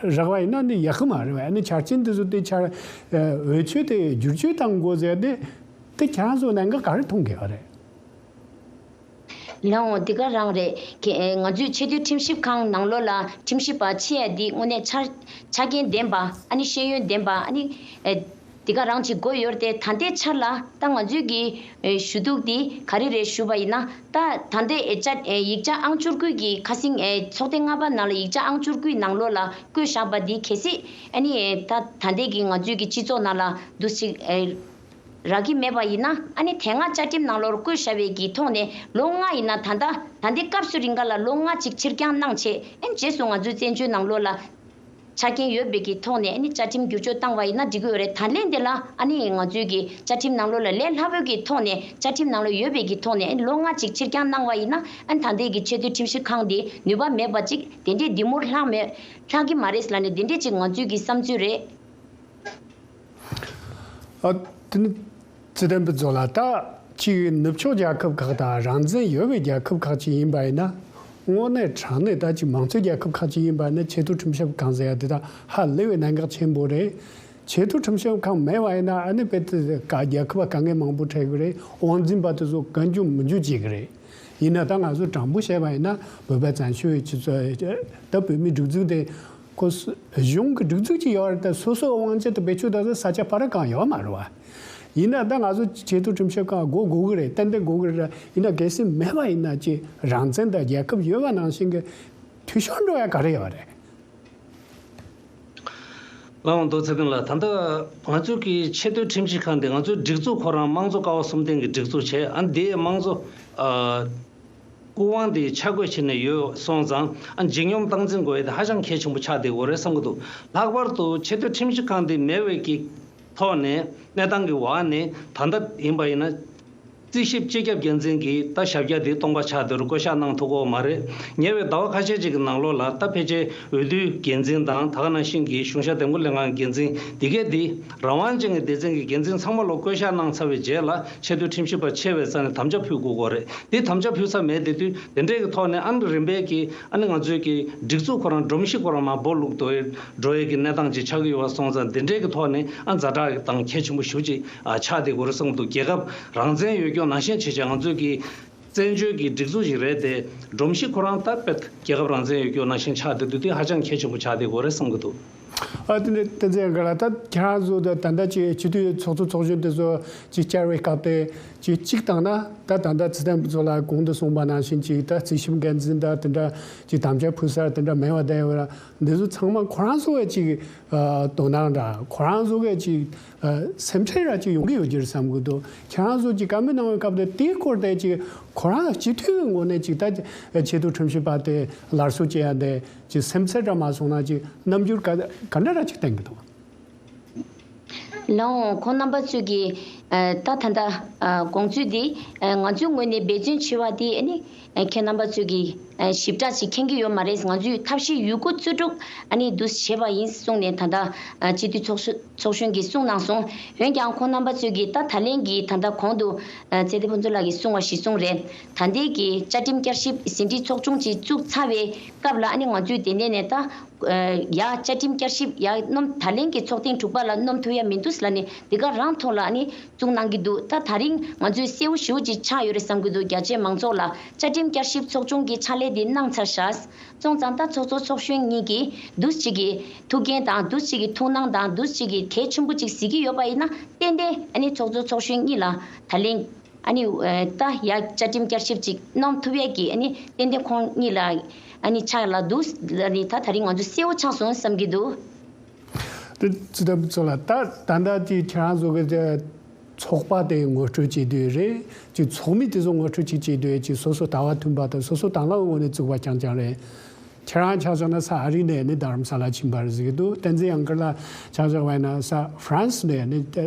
རག་པ་ཡིན་ན་ནི་ཡག་གི་མ་རེད་པས། ཨ་ནི་ཆ་རྐྱེན་དེ་ཚོ་དེ་ཆ་འོས་ཆོས་དེ་བསྒྱུར་བཅོས་གཏང་དགོས་ཟེར་དེ་དེ་ཁྱེད་རང་ཚོ་གནད་འགག་ག་རེ་མཐོང་གི་ཡོད་རེད། ལགས་འོང་། འདི་ག་རང་རེད། ཁྱེད་ང་ཚོའི་ཆེས་མཐོའི་ཁྲིམས་ཞིབ་ཁང་ནང་ལོགས་ལ་ཁྲིམས་ཞིབ་པ་ཆེ་ཡ་འདི་དངོས་གནས་ཆ་ཆ་རྐྱེན་ལྡན་པ་ཨ་ནི་ཤེས་ཡོན་ལྡན་པ་ཨ་ནི་ཨེ་འདི་ག་རང་ཅིག་དགོས་ཡོད་རེད་དེ། ད་ལྟའི་ཆར་ལ་ད་ང་ཚོའི་གི་ཨེ་ཞུ་གཏུག་འདི་ག་རེ་རེད་ཞུ་བ་ཡིན་ན་ད་ད་ལྟའི་ཨེ་བཅའ་ཨེ་ཡིག་ཆ་ཨང་བཅུ་དགུ་གི་ཁ་སང་ཨེ་ཚོགས་ཐེངས་ལྔ་པ་ནང་ལ་ཡིག་ཆ་ཨང་བཅུ་དགུའི་ནང་ལོགས་ལ་བཀོད་བཞག་པ་འདི་གལ་སྲིད་ཨ་ནི་ཨེ་ད་ད་ལྟའི་གི་ང་ཚོའི་གི་སྤྱི་ཚོགས་ནང་ལ་འདུ་ཞིག་ཨེ། རག་གི་མེད་པ་ཡིན་ན་ཨ་ནི་དེ་སྔ་བཅའ་ཁྲིམས་ནང་ལོགས་བཀོད་བཞག་པའི་གི་ཐོག་ནས་ལོ་ལྔ་ཡིན་ན་ད་ལྟ་ད་ལྟའི་སྐབས་སུ་རིང་ག་ལ་ལོ་ལྔ་ཅིག་ཕྱིར་འགྱངས་གནང་བྱས་ཨ་ནི་རྗེས་སུ་ང་ཚོའི་བཙན་བྱོལ་ནང་ལོགས་ལ་ཆ་རྐྱེན་ཡོད་པའི་གི་ཐོག་ནས་ཨ་ནི་བཅའ་ཁྲིམས་བསྒྱུར་བཅོས་བཏང་བ་ཡིན་ན་འགྲིག་གི་ཡོད་རེད། ད་ལན་འདི་ལ་ཨ་ནི་ང་ཚོའི་གི་བཅའ་ཁྲིམས་ནང་ལོགས་ལ་ལས་སླ་པོའི་གི་ཐོག་ནས་བཅའ་ཁྲིམས་ནང་ལོགས་ཡོད་པའི་གི་ཐོག་ནས་ཨ་ནི་ལོ་ལྔ་ཅིག་ཕྱིར་འགྱངས་གནང་བ་ཡིན་ན་ཨ་ནི་ད་ལྟའི་གི་ཆེས་མཐོའི་ཁྲིམས་ཞིབ་ཁང་འདི་ནུས་པ་མེད་པ་ཅིག་དེ་འདྲའི་འདི་མུར་ལྷག་མེད་ལྷག་གི་མ་རེད་ལབ་ནས་དེ་འདྲའི་ཅིག་ང་ཚོའི་གི་བསམ་ཚུལ་རེད། ཨ། དེ་ནི་རྩེ་ལྡན་པའི་ཚོ་ལ་ད་ཅིག་ནུབ་ཕྱོགས་རྒྱལ་ཁབ་ཁག་དང་རང་བཙན་ཡོད་པའི་རྒྱལ་ཁབ་ཁག་ཅིག་ཡིན་པ་ཡིན་ན་དངོས་གནས་དྲང་གནས་ད་ཅིག་མང་གཙོའི་རྒྱལ་ཁབ་ཁག་ཅིག་ཡིན་པ་ཡིན་ན་ཆེས་མཐོའི་ཁྲིམས་ཞིབ་ཁང་ཟེར་ཡ་དེ་དག་ཧ་ལས་པའི་གནད་འགག་ཆེན་པོ་རེད། ཆེས་མཐོའི་ཁྲིམས་ཞིབ་ཁང་མེད་པ་ཡིན་ན་ཨ་ནི་དཔེ་དེ་ག་རྒྱལ་ཁབ་ལ་དཀའ་ངལ་མང་པོ་འཕྲད་ཀྱི་རེད། དབང་འཛིན་པ་དེ་ཚོ་བཀའ་འགྱུར་མི་འགྱུར་བྱེད་ཀྱི་རེད། ཡིན་ན་ད་ང་ཚོ་དྲང་པོ་བཤད་པ་ཡིན་ན་བོད་པ་བཙན་བྱོལ་བའི་སྤྱི་ཚོགས་ད་བོད་མིའི་སྒྲིག་འཛུགས་དེ་ཁོ་གཞུང་གི་སྒྲིག་འཛུགས་ཅིག་ཡོད་རེད། ད་སོ་སོའི་དབང་ཆ་དེ་བེད་སྤྱོད་གཏོང་ས་ས་ཆ་ཕ་ར་གང་ཡོད་མ་རེད་བ། ཡིན་ན་ད་ང་ཚོ་ཆེས་མཐོའི་ཁྲིམས་ཞིབ་ཁང་དགོས་དགོས་ཀྱི་རེད། ཏན་ཏན་དགོས་ཀྱི་རེད། ཡིན་ན་གལ་སྲིད་མེད་པ་ཡིན་ན་ཅིག་རང་བཙན་དང་རྒྱལ་ཁབ་ཡོད་པ་ནང་བཞིན་གྱི་འཐུས་ཤོར་འགྲོ་ཡ་ག་རེ་ཡོད་རེད། ལགས་འོང་། རྡོ་རྗེ་ཚེ་བརྟན་ལགས། ད་ལྟ་ང་ཚོའི་གི་ཆེས་མཐོའི་ཁྲིམས་ཞིབ་ཁང་དེ་ང་ཚོའི་སྒྲིག་འཛུགས་ཁོ་རང་དམངས་གཙོ་ཀ་བ་གསུམ་ལྡན་གྱི་སྒྲིག་འཛུགས་བྱས། ཨ་འདིའི་དམངས་གཙོ་ཨ་སྐུ་དབང་དེ་ཆ་བགོས་བྱས་ནས་ཡོད་སོང་ཙང་། ཨ་འཇིགས་སྙོམས་སྟངས་འཛིན་དགོས་ཡ་དེ་ཧ་ཅང་གལ་ཆེན་པོ་ཆགས་བསྡད་ཡོད་རེད་བསམ་གྱི་འདུག། ལྷག་པར་དུ་ཆེས་མཐོའི་ཁྲིམས་ཞིབ་ཁང་དེ་མེད་པའི་གི་ཐོག་ནས་གནས་སྟངས་ཀྱི་འོག་ནས་ད་ལྟ་ཡིན་པ་ཡིན་ན། རྩིས་ཞིབ་སྤྱི་ཁྱབ་འགན་འཛིན་གྱིས་ད་ཞབས་བཀྱག་འདི་སྟོང་པ་ཆགས་བསྡད་རུ་བསྐོ་བཞག་གནང་ཐུབ་ཀྱི་ཡོད་མ་རེད། ཉེ་བའི་ཟླ་བ་ཁ་ཤས་ཅིག་གི་ནང་ལོགས་ལ་ད་ཕལ་ཆེར་འོས་བསྡུའི་འགན་འཛིན་དང་། ད་ག་ནང་བཞིན་གྱི་གཞུང་ཞབས་འདེམས་བསྐོ་ལྷན་ཁང་འགན་འཛིན་འདི་གས་འདི་རང་དབང་ཅན་གྱི་སྡེ་ཚན་གྱི་འགན་འཛིན་ཚང་མ་ལོ་བསྐོ་བཞག་གནང་ཚར་བའི་རྗེས་ལ་ཆེས་མཐོའི་ཁྲིམས་ཞིབ་པ་ཆེ་བའི་རྩ་ནས་དམ་བཅའ་ཕུལ་དགོས་ཀྱི་ཡོད་རེད། འདི་དམ་བཅའ་ཕུལ་ས་མེད་དེ་དུས་དེ་འདྲའི་གི་ཐོག་ནས་ཨ་ནི་རིམ་པས་ཀྱི་ཨ་ནི་ང་ཚོའི་གི་སྒྲིག་འཛུགས་ཁོ་རང་སྒྲོམ་གཞི་ཁོ་རང་མར་སྦོ་ལུག་ཏུ་འགྲོ་ཡས་ཀྱི་གནས་སྟངས་ཅིག་ཆགས་ཀྱི་ཡོད་པ་སོང་ཙང་། དེ་འདྲའི་གི་ཐོག་ནས་ཨ་ཛ་དྲག་དང་གལ་ཆེན་པོ་ཞེ་པོ་ཅིག་ཨ་ཆགས་བསྡད་ཀྱི་ཡོད་རེད་བསམ་གྱི་འདུག། རྒྱལ་ཁབ་རང་བཙན་ཡོད་རྒྱུ་ནང་བཞིན་བྱས་བྱས་ང་ཚོའི་གི་བཙན་བྱོལ་གྱི་སྒྲིག་འཛུགས་ཤིག་རེད་དེ། སྒྲོམ་གཞི་ཁོ་རང་ད་དཔེ་རྒྱལ་ཁབ་རང་བཙན་ཡོད་རྒྱུ་ནང་བཞིན་ཆགས་བསྡད་དུས་དེ་ཧ་ཅང་གལ་ཆེན་པོ་ཆགས་བསྡད་ཀྱི་ཡོད་རེད་བསམ་གྱི་འདུག། ཨ་དེ་ནས་བསྟན་འཛིན་ཡང་དགའ་ལགས། ད་ཁྱེད་རང་ཚོ་ད་ད་ལྟ་ཅིག་སྤྱི་འཐུས་ཚོགས་གཙོ་ཚོགས་གཞོན་དེ་ཚོ་ཅིག་བཅར་བའི་སྐབས་དེ་ཅིག་གཅིག་བཏང་ན། ད་ད་ལྟ་ཚེ་བརྟན་ཕུན་ཚོགས་ལགས་གོང་དུ་གསུངས་པ་ནང་བཞིན་ཅིག་ད་རྩིས་ཞིབ་འགན་འཛིན་དང་དེ་འདྲ་ཅིག་དམ་བཅའ་ཕུལ་ས་དེ་འདྲ་མེད་པ་བསྡད་ཡོད་ར། འདི་ཚོ་ཚང་མ་ཁོ་རང་ཚོ་གི་ཅིག་ཨ་དོ་སྣང་འདྲ། ཁོ་རང་ཚོ་གི་ཅིག་ཨ་སེམས་ཁྲལ་ར་ཅིག་ཡོང་གི་ཡོད་ཀྱི་རེད་བསམ་གྱི་འདུག། ཁྱེད་རང་ཚོ་ཅིག་བཀའ་མོལ་གནང་བའི་སྐབས་དེ་དེའི་སྐོར་དེ་ཅིག་ཁོ་རང་སྤྱི་འཐུས་ཀྱི་ངོས་ནས་ཅིག་ད་ཆེས་མཐོའི་ཁྲིམས་ཞིབ་པ་དེ་སླར་གསོ་བྱེད་ཡ་དེ་ཅིག་སེམས་ཚེགས་འདྲ་མ་སོང་ན་ཅིག་རྣམ་འགྱུར་ག་ག་འདྲ་ར་ཅིག་བསྟན་གྱི་འདུག། ལགས་འོང་། ཁོང་རྣམ་པ་ཚོས་ཀྱིས་ཨ་ད་ད་ལྟ་ཨ་དགོངས་ཚུལ་འདི་ཨ་ང་ཚོའི་ངོས་ནས་འབད་བརྩོན་བྱེད་པ་འདི་ཨ་ནི་ཨ་ཁྱེད་རྣམ་པ་ཚོས་ཀྱིས་ཨ་ཞིབ་ཕྲ་ཞིག་མཁྱེན་གྱི་ཡོད་མ་རེད། ང་ཚོས་ཐབས་ཤེས་ཡོད་དགུ་བརྩོན་འགྲུས་ཨ་ནི་འདུག་བྱས་པ་ཡིན་གསུངས་ནས་ད་ལྟ་ཨ་སྤྱི་འཐུས་ཚོགས་གཞོན་ཚོགས་གཞོན་གྱིས་གསུངས་གནང་སོང་། འོན་ཀྱང་ཁོང་རྣམ་པ་ཚོས་ཀྱིས་ད་ད་ལན་གྱི་ད་ལྟ་གོང་དུ་ཨ་ཚེ་བརྟན་ཕུན་ཚོགས་ལགས་ཀྱིས་གསུངས་པ་གཞིར་བཟུང་རེད། ད་ལྟའི་གི་བཅའ་ཁྲིམས་བསྐྱར་ཞིབ་ཟིན་བྲིས་ཚོགས་ཆུང་ཅིག་བཙུགས་ཚར་བའི་སྐབས་ལ་ཨ་ནི་ང་ཚོས་དེ་ནས་ནས་ད་ཡ་བཅའ་ཁྲིམས་བསྐྱར་ཞིབ་ཡ་སྣོམ། ད་ལན་གྱི་ཚོགས་ཐེངས་དྲུག་པ་ལ་སྣོམ་ཐུབ་ཡ་མི་འདུག་ལབ་ནས་འདི་ག་རང་ཐོག་ལ་ཨ་ནི་བཙུགས་གནང་གི་འདུག། ད་ད་རིང་ང་ཚོས་གསལ་བོ་ཞེ་པོ་ཅིག་ཆགས་ཡོད་རེད་བསམ་གྱི་འདུག། རྒྱ་ཆེའི་མང་ཚོགས་ལ་བཅའ་ཁྲིམས་བསྐྱར་ཞིབ་ཚོགས་ཆུང་གི་ཕྱག་ལས་འདི་གནང་ཚར་ཤག། སོང་ཙང་ད་ཚོགས་གཙོ་ཚོགས་གཞོན་གཉིས་ཀྱིས་འདུག་ཅིག་གི་ཐུགས་འགན་དང་འདུག་ཅིག་གི་ཐུགས་སྣང་དང་འདུག་ཅིག་གི་གལ་ཆེན་པོ་ཅིག་གཟིགས་ཀྱི་ཡོད་པ་ཡིན་ན་ཏན་ཏན་ཨ་ནི་ཚོགས་གཙོ་ཚོགས་གཞོན་གཉིས་ལ་ད་ལན། ཨ་ནི་ཨ་ད་ཡ་བཅའ་ཁྲིམས་བསྐྱར་ཞིབ་ཅིག་གནང་ཐུབ་ཡས་ཀྱི་ཨ་ནི་ཏན་ཏན་ཁོང་གཉིས་ལ་ཨ་ནི་ཆགས་ལ་འདུག་ལ་ནི་ད་ད་རིང་ང་ཚོ་གསལ་བོ་ཆགས་སོང་བསམ་གྱི་འདུག། དེ་ཚོ་ད་ཚོ་ལ་ད་ད་ལྟ་དེ་ཁྱེད་རང་ཚོ་གི་དེ་ཚོགས་པ་དེ་ངོ་སྤྲོད་བྱེད་དུས་རེད། ཅིག་ཚོགས་མི་དེ་ཚོ་ངོ་སྤྲོད་ཅིག་བྱེད་དུས་ཅིག་སོ་སོ་ལྟ་བ་མཐུན་པ་དང་སོ་སོ་དང་བླངས་ངོས་ནས་བཙུགས་པ་རྐྱང་རྐྱང་རེད། ཁྱེད་རང་ཆ་བཞག་ན་ས་ཨ་རི་ནས་ནི་རྡ་རམ་ས་ལ་ཕྱིན་པ་རེད་ཟེར་གྱི་འདུག། བསྟན་འཛིན་ཡང་དགའ་ལགས་ཆ་བཞག་པ་ཡིན་ན་ས་ཧྥ་རན་སི་ནས་ནི་རྡ་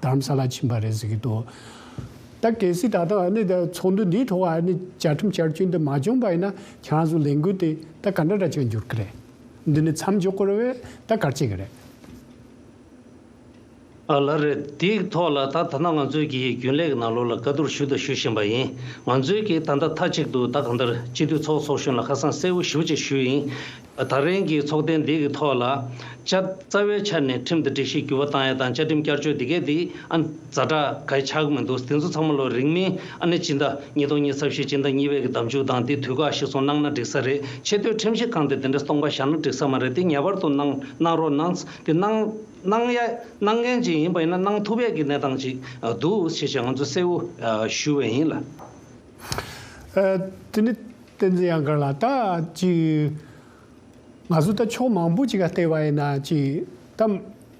རམ་ས་ལ་ཕྱིན་པ་རེད་ཟེར་གྱི་འདུག། ད་གལ་སྲིད་ད་ལྟ་ཨ་ནི་ད་ཚོགས་འདུ་འདིའི་ཐོག་ཨ་ནི་བཅའ་ཁྲིམས་བསྐྱར་བཅོས་འདི་མ་བྱུང་པ་ཡིན་ན་ཁྱེད་རང་ཚོ་ལས་འགུལ་དེ་ད་ག་འདྲ་འདྲ་ཅིག་འགྱུར་གི་རེད། འདི་ནི་མཚམས་འཇོག་དགོས་རེད་པས། ད་ག་རེ་བྱེད་ཀྱི་རེད། ཨ་ལགས་རེད། དེའི་ཐོག་ལ་ད་ད་ལྟ་ང་ཚོའི་གི་རྒྱུན་ལས་ཀྱི་ནང་ལོགས་ལ་བཀའ་བསྡུར་ཞུ་དང་ཞུ་བཞིན་པ་ཡིན། ང་ཚོའི་གི་ད་ལྟ་མཐའ་གཅིག་ཏུ་ད་གང་ལྟར་སྤྱི་འཐུས་ཚོགས་ཚོགས་གཞོན་ལ་ཁ་སང་གསལ་བོ་ཞེ་པོ་ཅིག་ཞུས་ཡིན། ད་རིང་གི་ཚོགས་ཐེངས་འདི་གི་ཐོག་ལ་ཆ་རྩ་བའི་ཆ་ནས་ཁྲིམས་དང་སྒྲིག་གཞི་འགྱུར་བ་བཏང་ཡ་དང་བཅའ་ཁྲིམས་བསྐྱར་བཅོས་འདི་གས་འདི་ཨ་ཛ་དྲག་ག་ཆགས་ཀྱི་མི་འདུག། དེ་ཚོ་ཚང་མ་ལོ་རིང་མིན་ཨ་ནི་སྤྱི་ཟླ་ཉིས་སྟོང་ཉི་ཤུ་རྩ་བཞི་སྤྱི་ཟླ་གཉིས་པའི་གི་ཟླ་མཇུག་དང་དེ་དུས་བཀག་གཞིར་བཟུང་གནང་ན་འགྲིག་ས་རེད། ཆེས་མཐོའི་ཁྲིམས་ཞིབ་ཁང་དེ་དེ་འདྲ་སྟོང་པ་བཞག་ན་འགྲིག་ས་མ་རེད། དེ་ངེས་པར་དུ་གནང་གནང་རོགས་གནང་། དེ་གནང་གནང་ཡ་གནང་མཁན་ཅིག་ཡིན་པ་ཡིན་ན་གནང་ཐུབ་ཡས་ཀྱི་གནས་སྟངས་ཅིག་འདུག་ཞེས་བྱས་ང་ཚོ་གསལ་བོ་ཞུ་བ་ཡིན་ལ། ཨ་དེ་ནི་བསྟན་འཛིན་ཡང་དགའ་ལགས། ད་ཅིག་ང་ཚོ་ད་ཕྱོགས་མང་པོ་ཅིག་ག་བལྟས་པ་ཡིན་ན་ཅིག་ད་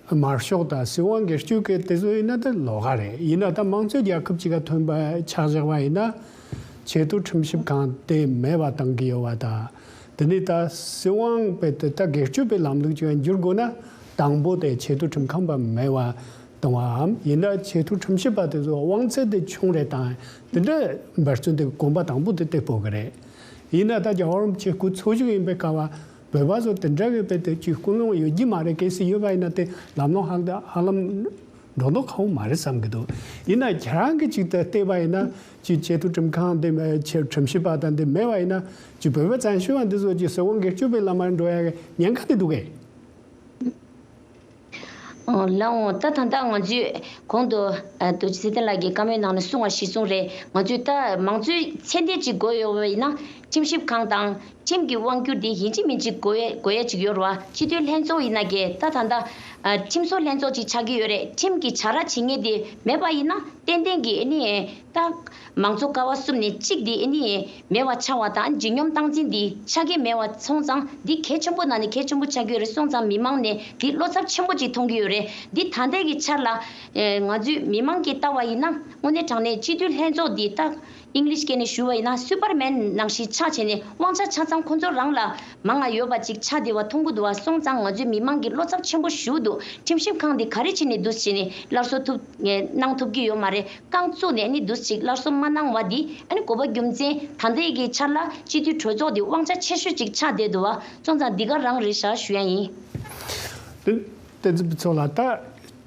དམར་ཤོག་དང་སྲིད་དབང་སྒེར་གཅོད་ཀྱི་དེ་ཚོ་ཡིན་ན་ད་ལོགས་ཀ་རེད། ཡིན་ན་ད་དམངས་གཙོའི་རྒྱལ་ཁབ་ཅིག་ག་ཐོན་པ་ཆ་བཞག་པ་ཡིན་ན་ཆེས་མཐོའི་ཁྲིམས་ཞིབ་ཁང་དེ་མེད་པ་བཏང་གི་ཡོད་པ་དང་། དེ་ནས་ད་སྲིད་དབང་དཔེ་དེ་ད་སྒེར་གཅོད་པའི་ལམ་ལུགས་ཅིག་འགྱུར་དགོས་ན་དང་པོ་དེ་ཆེས་མཐོའི་ཁྲིམས་ཁང་པ་མེད་པ་གཏོང་བའམ། ཡིན་ན་ཆེས་མཐོའི་ཁྲིམས་ཞིབ་པ་དེ་ཚོ་དབང་ཚད་དེ་ཆུང་རེད་དང་། དེ་འདྲ་འབད་བརྩོན་དེ་གོམ་པ་དང་པོ་དེ་དེ་སྤོ་གི་རེད། ཡིན་ན་ད་རྒྱལ་བ་རིན་པོ་ཆེ་སྐུ་འཚོ་བཞུགས་ཡིན་པའི་སྐབས་བོད་པ་ཚོ་དེ་འདྲ་གི་དཔེ་དེ་ཅིག་ཀུན་སློང་ཡོད་ཀྱི་མ་རེད། གལ་སྲིད་ཡོད་པ་ཡིན་ན་དེ་ལམ་ལྷོང་ཧ་ཧ་ལམ་འགྲོ་མདོག་ཁ་པོ་མ་རེད་བསམ་གྱི་འདུག། ཡིན་ན་ཁྱེད་རང་གི་ཅིག་ད་བལྟས་པ་ཡིན་ན་ཅིག་ཆེས་མཐོའི་ཁྲིམས་ཁང་དེ་མེད། ཆེས་ཁྲིམས་ཞིབ་པ་དང་དེ་མེད་པ་ཡིན་ན་ཅིག་བོད་པ་བཙན་བྱོལ་བ་འདི་ཚོ་ཅིག་སྲིད་དབང་སྒེར་གཅོད་པའི་ལམ་མར་འགྲོ་ཡ་གི་ཉེན་ཁ་དེ་འདུག་གས། ཨོ་ལགས་འོང་། ད་ད་ལྟ་ང་ཚོས་གོང་དུ་ཨ་རྡོ་རྗེ་ཚེ་བརྟན་ལགས་ཀྱིས་བཀའ་མོལ་ནང་ནས་གསུངས་པ་གཞིར་བཟུང་རེད། ང་ཚོས་ད་མང་གཙོའི་ཚད་ལྡན་ཅིག་དགོས་ཡོད་པ་ཡིན་ན། ཁྲིམས་ཞིབ་ཁང་དང་ཁྲིམས་ཀྱི་དབང་སྒྱུར་དེ་ཡིན་གཅིག་མིན་གཅིག་དགོས་ཡ་དགོས་ཡ་ཅིག་ཡོད་རེད་བ། སྤྱི་འཐུས་ལྷན་ཚོགས་ཡིན་ན་གས་ད་ད་ལྟ་ཨ་ཁྲིམས་བཟོ་ལྷན་ཚོགས་ཅིག་ཆགས་ཀྱི་ཡོད་རེད། ཁྲིམས་ཀྱི་བྱ་ར་བྱེད་མཁན་དེ་མེད་པ་ཡིན་ན་ཏན་ཏན་གྱི་ཨ་ནི་ད་མང་གཙོ་ཀ་བ་གསུམ་ནས་གཅིག་དེ་ཨ་ནི་མེད་པ་ཆགས་པ་དང་། ལྗིད་སྙོམས་སྟངས་འཛིན་འདི་ཆགས་ཀྱི་མེད་པ་སོང་ཙང་། འདི་གལ་ཆེན་པོ་ནང་ནས་གལ་ཆེན་པོ་ཆགས་ཀྱི་ཡོད་རེད། སོང་ཙང་མི་མང་ནས་འདི་བློ་འཚབ་ཆེན་པོ་ཅིག་མཐོང་གི་ཡོད་རེད། འདི་ད་ལྟའི་གི་ཆར་ལ་ཨེ་ང་ཚོའི་མི་མང་གིས་ལྟ་བ་ཡིན་ན། དངོས་གནས་དྲང་གནས་སྤྱི་འཐུས་ལྷན་ཚོགས་འདི་ད་ཨིང་ལིཤ་སྐད་ནས་ཞུ་བ་ཡིན་ན་སུ་པར་མན་ནང་བཞིན་ཆགས་བྱས་ནས་དབང་ཆ་ཆ་ཚང་ཁོ་ཚོ་རང་ལ་མང་ང་ཡོད་པ་ཅིག་ཆགས་བསྡད་པ་མཐོང་གི་འདུག་བ། སོང་ཙང་ང་ཚོའི་མི་མང་གིས་བློ་འཚབ་ཆེན་པོ་ཞུ་འདུག་ཁྲིམས་ཞིབ་ཁང་འདི་ག་རེ་བྱས་ནས་འདུག་བྱས་ནས་སླར་གསོ་ཐུབ་གནང་ཐུབ་ཀྱི་ཡོད་མ་རེད། རྐང་བཙུགས་ནས་ནི་འདུག་ཅིག་སླར་གསོ་མ་གནང་བ་འདི་ཨ་ནི་དགོས་པ་རྒྱུ་མཚན་ད་ལྟའི་གི་ཆར་ལ་སྤྱི་འཐུས་གྲོས་ཚོགས་འདི་དབང་ཆ་ཆེ་ཤོས་ཅིག་ཆགས་བསྡད་འདུག་བ། སོང་ཙང་འདི་ག་རང་རེད་ཤག་ཞུ་ཡ་ཡིན། དེ་བསྟན་འཛིན་ཕུན་ཚོགས་ལགས། ད་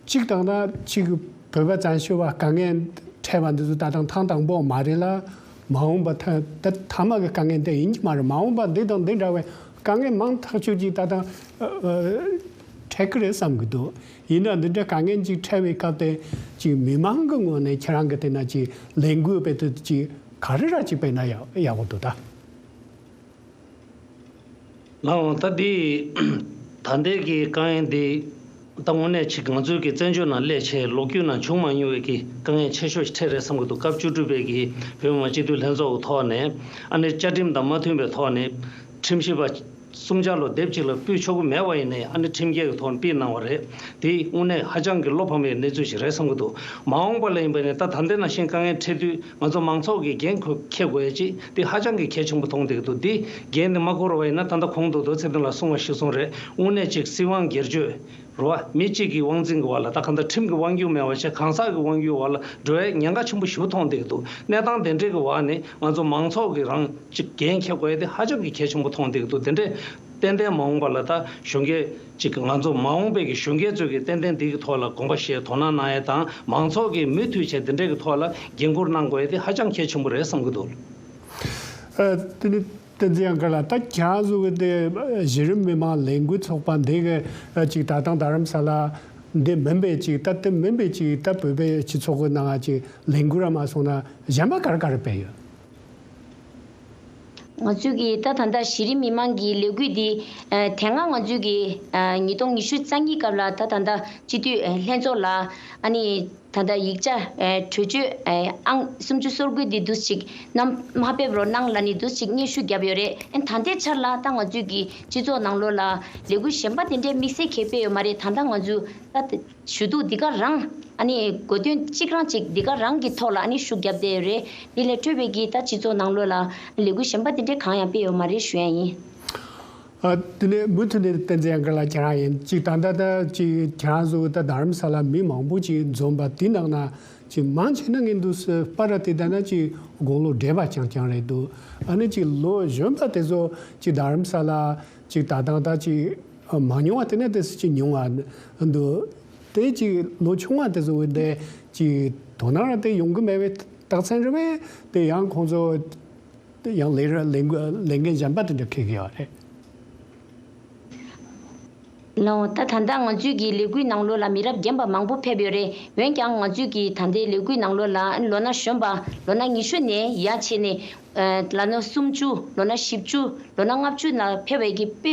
གཅིག་དང་ན་གཅིག་བོད་པ་བཙན་བྱོལ་བ་དཀའ་ངལ་འཕྲད་པ་འདི་ཚོ་ད་དང་ཐེངས་དང་པོ་མ་རེད་ལ། མ་འོངས་པ་ད་ད་ཐ་མ་གི་དཀའ་ངལ་དེ་ཡིན་གྱི་མ་རེད། མ་འོངས་པ་འདི་དང་འདི་འདྲ་བའི་དཀའ་ངལ་མང་ཐག་ཆོད་ཅིག་ད་དང་འཕྲད་ཀྱི་རེད་བསམ་གྱི་འདུག་ཡིན་ན་འདི་འདྲ་དཀའ་ངལ་ཅིག་འཕྲད་པའི་སྐབས་དེ་ཅིག་མི་མང་གི་ངོས་ནས་ཁྱེད་རང་གི་དེ་ན་ཅིག་ལས་འགུལ་སྤེལ་དུས་ཅིག་ག་རེ་ར་ཅིག་སྤེལ་ན་ཡག་ཡག་པོ་འདུག་ད། ལགས་འོང་། ད་འདི་ད་ལྟའི་གི་དཀའ་ངལ་འདི་ད་དངོས་གནས་ཅིག་ང་ཚོའི་གི་བཙན་བྱོལ་ནང་སླེབས་བྱས་ལོ་རྒྱུས་ནང་བྱུང་མ་མྱོང་བའི་གི་དཀའ་ངལ་ཆེ་ཤོས་ཤིག་འཕྲད་རེད་བསམ་གྱི་འདུག་སྐབས་བཅུ་དྲུག་པའི་གི་བོད་མི་མང་སྤྱི་འཐུས་ལྷན་ཚོགས་ཀྱི་ཐོག་ནས་ཨ་ནི་བཅའ་ཁྲིམས་དང་མ་མཐུན་པའི་ཐོག་ནས་ཁྲིམས་ཞིབ་པ་གསུམ་ཆར་ལོ་དེབ་གཅིག་ལ་ཕུད་ཆོག་གི་མེད་པ་ཡིན་ནའི་ཨ་ནི་ཁྲིམས་འགལ་གྱི་ཐོག་ནས་ཕུད་གནང་བ་རེད། དེ་དངོས་གནས་ཧ་ཅང་གི་བློ་ཕམ་པའི་གནས་ཚུལ་ཞིག་རེད་བསམ་གྱི་འདུག་མ་འོངས་པ་ལ་ཡིན་པ་ནི་ད་ད་ལྟའི་ནང་བཞིན་དཀའ་ངལ་འཕྲད་དུས་ང་ཚོ་མང་ཚོགས་ཀྱིས་འགན་ཁུར་འཁྱེར་དགོས་ཡ་ཅིག་དེ་ཧ་ཅང་གི་གལ་ཆེན་པོ་མཐོང་བསྡད་ཀྱི་འདུག་དེ་འགན་དེ་མ་འཁུར་བ་ཡིན་ན་ད་ལྟ་གོང་དུ་རྡོ་རྗེ་ཚེ་བརྟན་ལགས་གསུངས་པ་གཞིར་བཟུང་རེད། དངོས་གནས་ཅིག་སྲིད་དབང་སྒེར་གཅོད་རེད་བ། མི་གཅིག་གི་དབང་འཛིན་གྱི་བར་ལ་ད་གང་ལྟར་ཁྲིམས་ཀྱི་དབང་སྒྱུར་མེད་པ་བྱས་གང་ཟག་གི་དབང་སྒྱུར་བར་ལ་འགྲོ་ཡའི་ཉེན་ཁ་ཆེན་པོ་ཞེ་པོ་མཐོང་བསྡད་ཀྱི་འདུག་གནས་སྟངས་དེ་འདྲའི་གི་བར་ནས་ང་ཚོ་མང་ཚོགས་ཀྱིས་རང་ཅིག་འགན་འཁྱེར་དགོས་ཡ་དེ་ཧ་ཅང་གི་གལ་ཆེན་པོ་མཐོང་བསྡད་ཀྱི་འདུག་དེ་འདྲས་ཏན་ཏན་མ་འོངས་པ་ལ་ད་གཞོན་སྐྱེས་ཅིག་ང་ཚོ་མ་འོངས་པའི་གི་གཞོན་སྐྱེས་ཚོས་གི་ཏན་ཏན་འདི་གི་ཐོག་ལ་དགོངས་པ་བཞེས་དོ་སྣང་གནང་ཡ་དང་མང་ཚོགས་ཀྱིས་མུ་མཐུད་བྱས་དེ་འདྲས་གི་ཐོག་ལ་འགན་འཁུར་གནང་དགོས་ཡ་དེ་ཧ་ཅང་གལ་ཆེན་པོ་རེད་བསམ་གི་འདུག་ཨ། དེ་ནི་བསྟན་འཛིན་ཡང་དགའ་ལགས། ད་ཁྱེད་རང་ཚོ་གི་དེ་གཞི་རིམ་མི་མང་ལས་འགུལ་ཚོགས་པ་འདི་གི་ཅིག་ད་ཐེངས་རྡ་རམ་ས་ལ་འདི་མིན་པའི་ཅིག་ད་དེ་མིན་པའི་ཅིག་ད་བོད་པའི་སྤྱི་ཚོགས་ཀྱི་ནང་ཅིག་ལས་འགུལ་ར་མ་སོང་ན་གཞན་པ་ག་རེ་ག་རེ་སྤེལ་ཡོད། ང་ཚོས་ཀྱིས་ད་ད་ལྟ་གཞི་རིམ་མི་མང་གི་ལས་འགུལ་འདི་ཨ་དེ་སྔ་ང་ཚོས་ཀྱིས་ཨ་ཉིས་སྟོང་ཉི་ཤུ་རྩ་གཉིས་སྐབས་ལ་ད་ད་ལྟ་སྤྱི་འཐུས་ལྷན་ཚོགས་ལ་ཨ་ནི་ད་ལྟ་ཡིག་ཆ་ཨ་གྲོས་ཆོད་ཨ་ཨང་སུམ་ཅུ་སོ་དགུ་འདི་འདུག་ཅིག་གནང་མ་ཕེབས་རོགས་གནང་ལབ་ནས་འདུག་ཅིག་སྙན་ཞུ་བརྒྱབ་ཡོད་རེད། ཨ་ད་ལྟའི་ཆར་ལ་ད་ང་ཚོས་ཀྱི་སྤྱི་ཚོགས་ནང་ལོགས་ལ་ལས་འགུལ་གཞན་པ་དེ་འདྲའི་དམིགས་བསལ་གྱི་སྤེལ་ཡོད་མ་རེད། ད་ལྟ་ང་ཚོས་ད་ཞུ་གཏུག་འདི་ག་རང་ཨ་ནི་དགོས་དོན་གཅིག་རང་གཅིག་འདི་ག་རང་གི་ཐོག་ལ་ཨ་ནི་ཤུགས་བརྒྱབ་བསྡད་ཡོད་རེད། འདི་ལས་སྤྲོས་པའི་གི་ད་སྤྱི་ཚོགས་ནང་ལོགས་ལ་ལས་འགུལ་གཞན་པ་དེ་འདྲའི་གང་ཡང་སྤེལ་ཡོད་མ་རེད་ཞུ་ཡ་ཡིན། ཨ། དེ་ནས་མུ་མཐུད་ནས་བསྟན་འཛིན་ཡང་དགའ་ལགས་ཁྱེད་རང་ཡིན། ཅིག་ད་ལྟ་ད་ཅིག་ཁྱེད་རང་ཚོ་ད་རྡ་རམ་ས་ལ་མི་མང་པོ་ཅིག་འཛོམས་པ་དེ་ནང་ན་ཅིག་མང་ཆེ་ན་ངས་འདུག་སེ་པར་ར་དེ་ལྟ་ན་ཅིག་དགུང་ལོ་བགྲེས་པ་རྐྱང་རྐྱང་རེད་འདུག་ཨ་ནི་ཅིག་ལོ་གཞོན་པ་དེ་ཚོ་ཅིག་རྡ་རམ་ས་ལ་ཅིག་ད་ཐེངས་ད་ཅིག་མ་མྱོང་བ་དེ་ནས་དེ་སུ་ཅིག་མྱོང་བ་འདུག་དེ་ཅིག་ལོ་ཆུང་བ་དེ་ཚོ་འདི་ཅིག་དོ་སྣང་ར་དེ་ཡོང་གི་མེད་པའི་རྟགས་མཚན་རེད་པས། དེ་ཡང་ཁོང་ཚོ་དེ་ཡང་ལས་ར་ལས་འགུལ་ལས་འགན་གཞན་པ་དེ་འདྲ་འཁྱེར་གི་ཡོད་རེད། ལགས་འོང་། ད་ད་ལྟ་ང་ཚོའི་གི་ལས་འགུལ་ནང་ལོགས་ལ་མི་རབས་རྒན་པ་མང་པོ་ཕེབས་ཡོད་རེད། འོན་ཀྱང་ང་ཚོའི་གི་ད་ལྟའི་ལས་འགུལ་ནང་ལོགས་ལ་ལོ་ན་གཞོན་པ་ལོ་ན་ཉི་ཤུ་ནས་ཡར་བྱས་ནས་ལ་ན་སུམ་ཅུ། ལོ་ན་བཞི་བཅུ། ལོ་ན་ལྔ་བཅུ་ལ་ཕེབས་པའི་གི་དཔེ་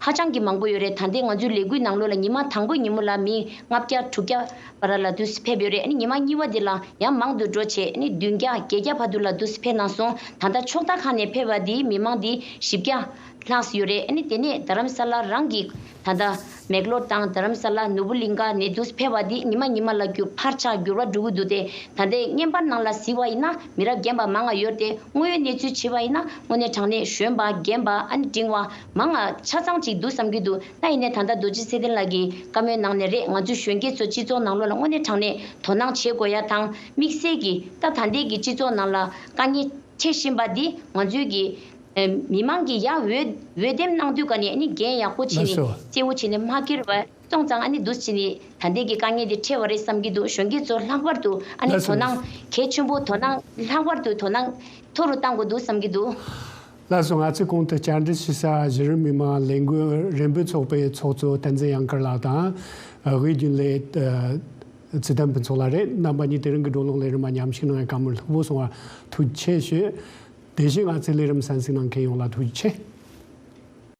ཧ་ཅང་གི་མང་པོ་ཡོད་རེད། ད་ལྟའི་ང་ཚོའི་ལས་འགུལ་ནང་ལོགས་ལ་ཉི་མ་དང་པོའི་ཉིན་མོ་ལ་མི་ལྔ་བརྒྱ་དྲུག་བརྒྱ་བར་ལ་དུ་ཕེབས་ཡོད་རེད། ཨ་ནི་ཉི་མ་གཉིས་པ་འདི་ལ་ཡང་མང་དུ་འགྲོ་བྱས་ཨ་ནི་བདུན་བརྒྱ་བརྒྱད་བརྒྱ་བར་དུ་ལ་དུ་ཕེབས་གནང་སོང་། ད་ལྟ་ཕྱོགས་མཐའ་ཁག་ནས་ཕེབས་པ་འདིའི་མི་མང་འདི་བཞི་བརྒྱ་ལྷག་ཡོད་རེད། ཨ་ནི་དེ་ནས་རྡ་རམ་ས་ལ་རང་གི་ད་ལྟ་མེག་ལོར་དང་རྡ་རམ་ས་ལ་ནོར་བུ་གླིང་ག་ནས་དུ་ཕེབས་པ་འདི་ཉི་མ་ཉི་མ་ལ་འགྱུར་འཕར་ཆག་འགྱུར་བ་འགྲོ་གི་འདུག་སྟེ། ད་ལྟའི་བརྙན་པར་ནང་ལ་གཟིགས་པ་ཡིན་ན་མི་རབས་རྒན་པ་མང་ང་ཡོད་དེ། དངོས་ཡོད་གནས་ཚུལ་བྱས་པ་ཡིན་ན་དངོས་གནས་དྲང་གནས་གཞོན་པ་རྒན་པ་ཨ་ནི་འབྲིང་བ་མང་ང་ཆ་ཚང་ཅིག་འདུག་བསམ་གྱི་འདུག་ད་ཡིན་ནའི་ད་ལྟ་རྡོ་རྗེ་ཚེ་བརྟན་ལགས་ཀྱིས་བཀའ་མོལ་གནང་ནས་རེད། ང་ཚོ་གཞོན་སྐྱེས་ཚོ་སྤྱི་ཚོགས་ནང་ལོགས་ལ་དངོས་གནས་དྲང་གནས་དོ་སྣང་བྱེད་དགོས་ཡ་དང་། དམིགས་བསལ་གྱིས་ད་ད་ལྟའི་གི་སྤྱི་ཚོགས་ནང་ལ་དཀའ་ངལ་འཕྲད་བཞིན་པ་འདི་ང་ཚོའི་གི་ཨེ་མི་མང་གི་ཡ་འོས་འོས་འདེམས་གནང་དུས་ཀ་ནས་ཨ་ནི་འགན་ཡག་པོ་བྱས་ནས་ལགས་སོ། གསལ་བོ་བྱས་ནས་མ་འཁྱེར་བ་སོང་ཙང་ཨ་ནི་འདུག་བྱས་ནས་ད་ལྟའི་གི་དཀའ་ངལ་འདི་འཕྲད་པ་རེད་བསམ་གྱི་འདུག་གཞོན་སྐྱེས་ཚོ་ལྷག་པར་དུ་ཨ་ནི་ལགས་སོ། དོ་སྣང་གལ་ཆེན་པོ་དོ་སྣང་ལྷག་པར་དུ་དོ་སྣང་མཐོ་རུ་གཏང་དགོས་འདུག་བསམ་གྱི་འདུག་ལགས་སོ། ང་ཚོས་གོང་དུ་བཅར་འདྲི་ཞུ་ས་གཞི་རིམ་མི་མང་ལས་འགུལ་རིམ་པ་ཚོགས་པའི་ཚོགས་གཙོ་བསྟན་འཛིན་ཡང་དགའ་ལགས་དང་། ཨ། དབུས་རྒྱུན་ལས། ཨ། ཚེ་བརྟན་ཕུན་ཚོགས་ལགས་རེད། རྣམ་པ་གཉིས་དེ་རིང་གི་བགྲོ་གླེང་ལས་རིམ་མ་མཉམ་ཞུགས་གནང་བའི་བཀའ་མོལ་ལྷུག་པོ་གསུང་བར་ཐུགས་རྗེ་ཆེ་ཞུ། དེ་བཞིན་ང་ཚོའི་ལས་རིམ་གསན་གཟིགས་གནང་མཁན་ཡོངས་ལ་ཐུགས་རྗེ་ཆེ།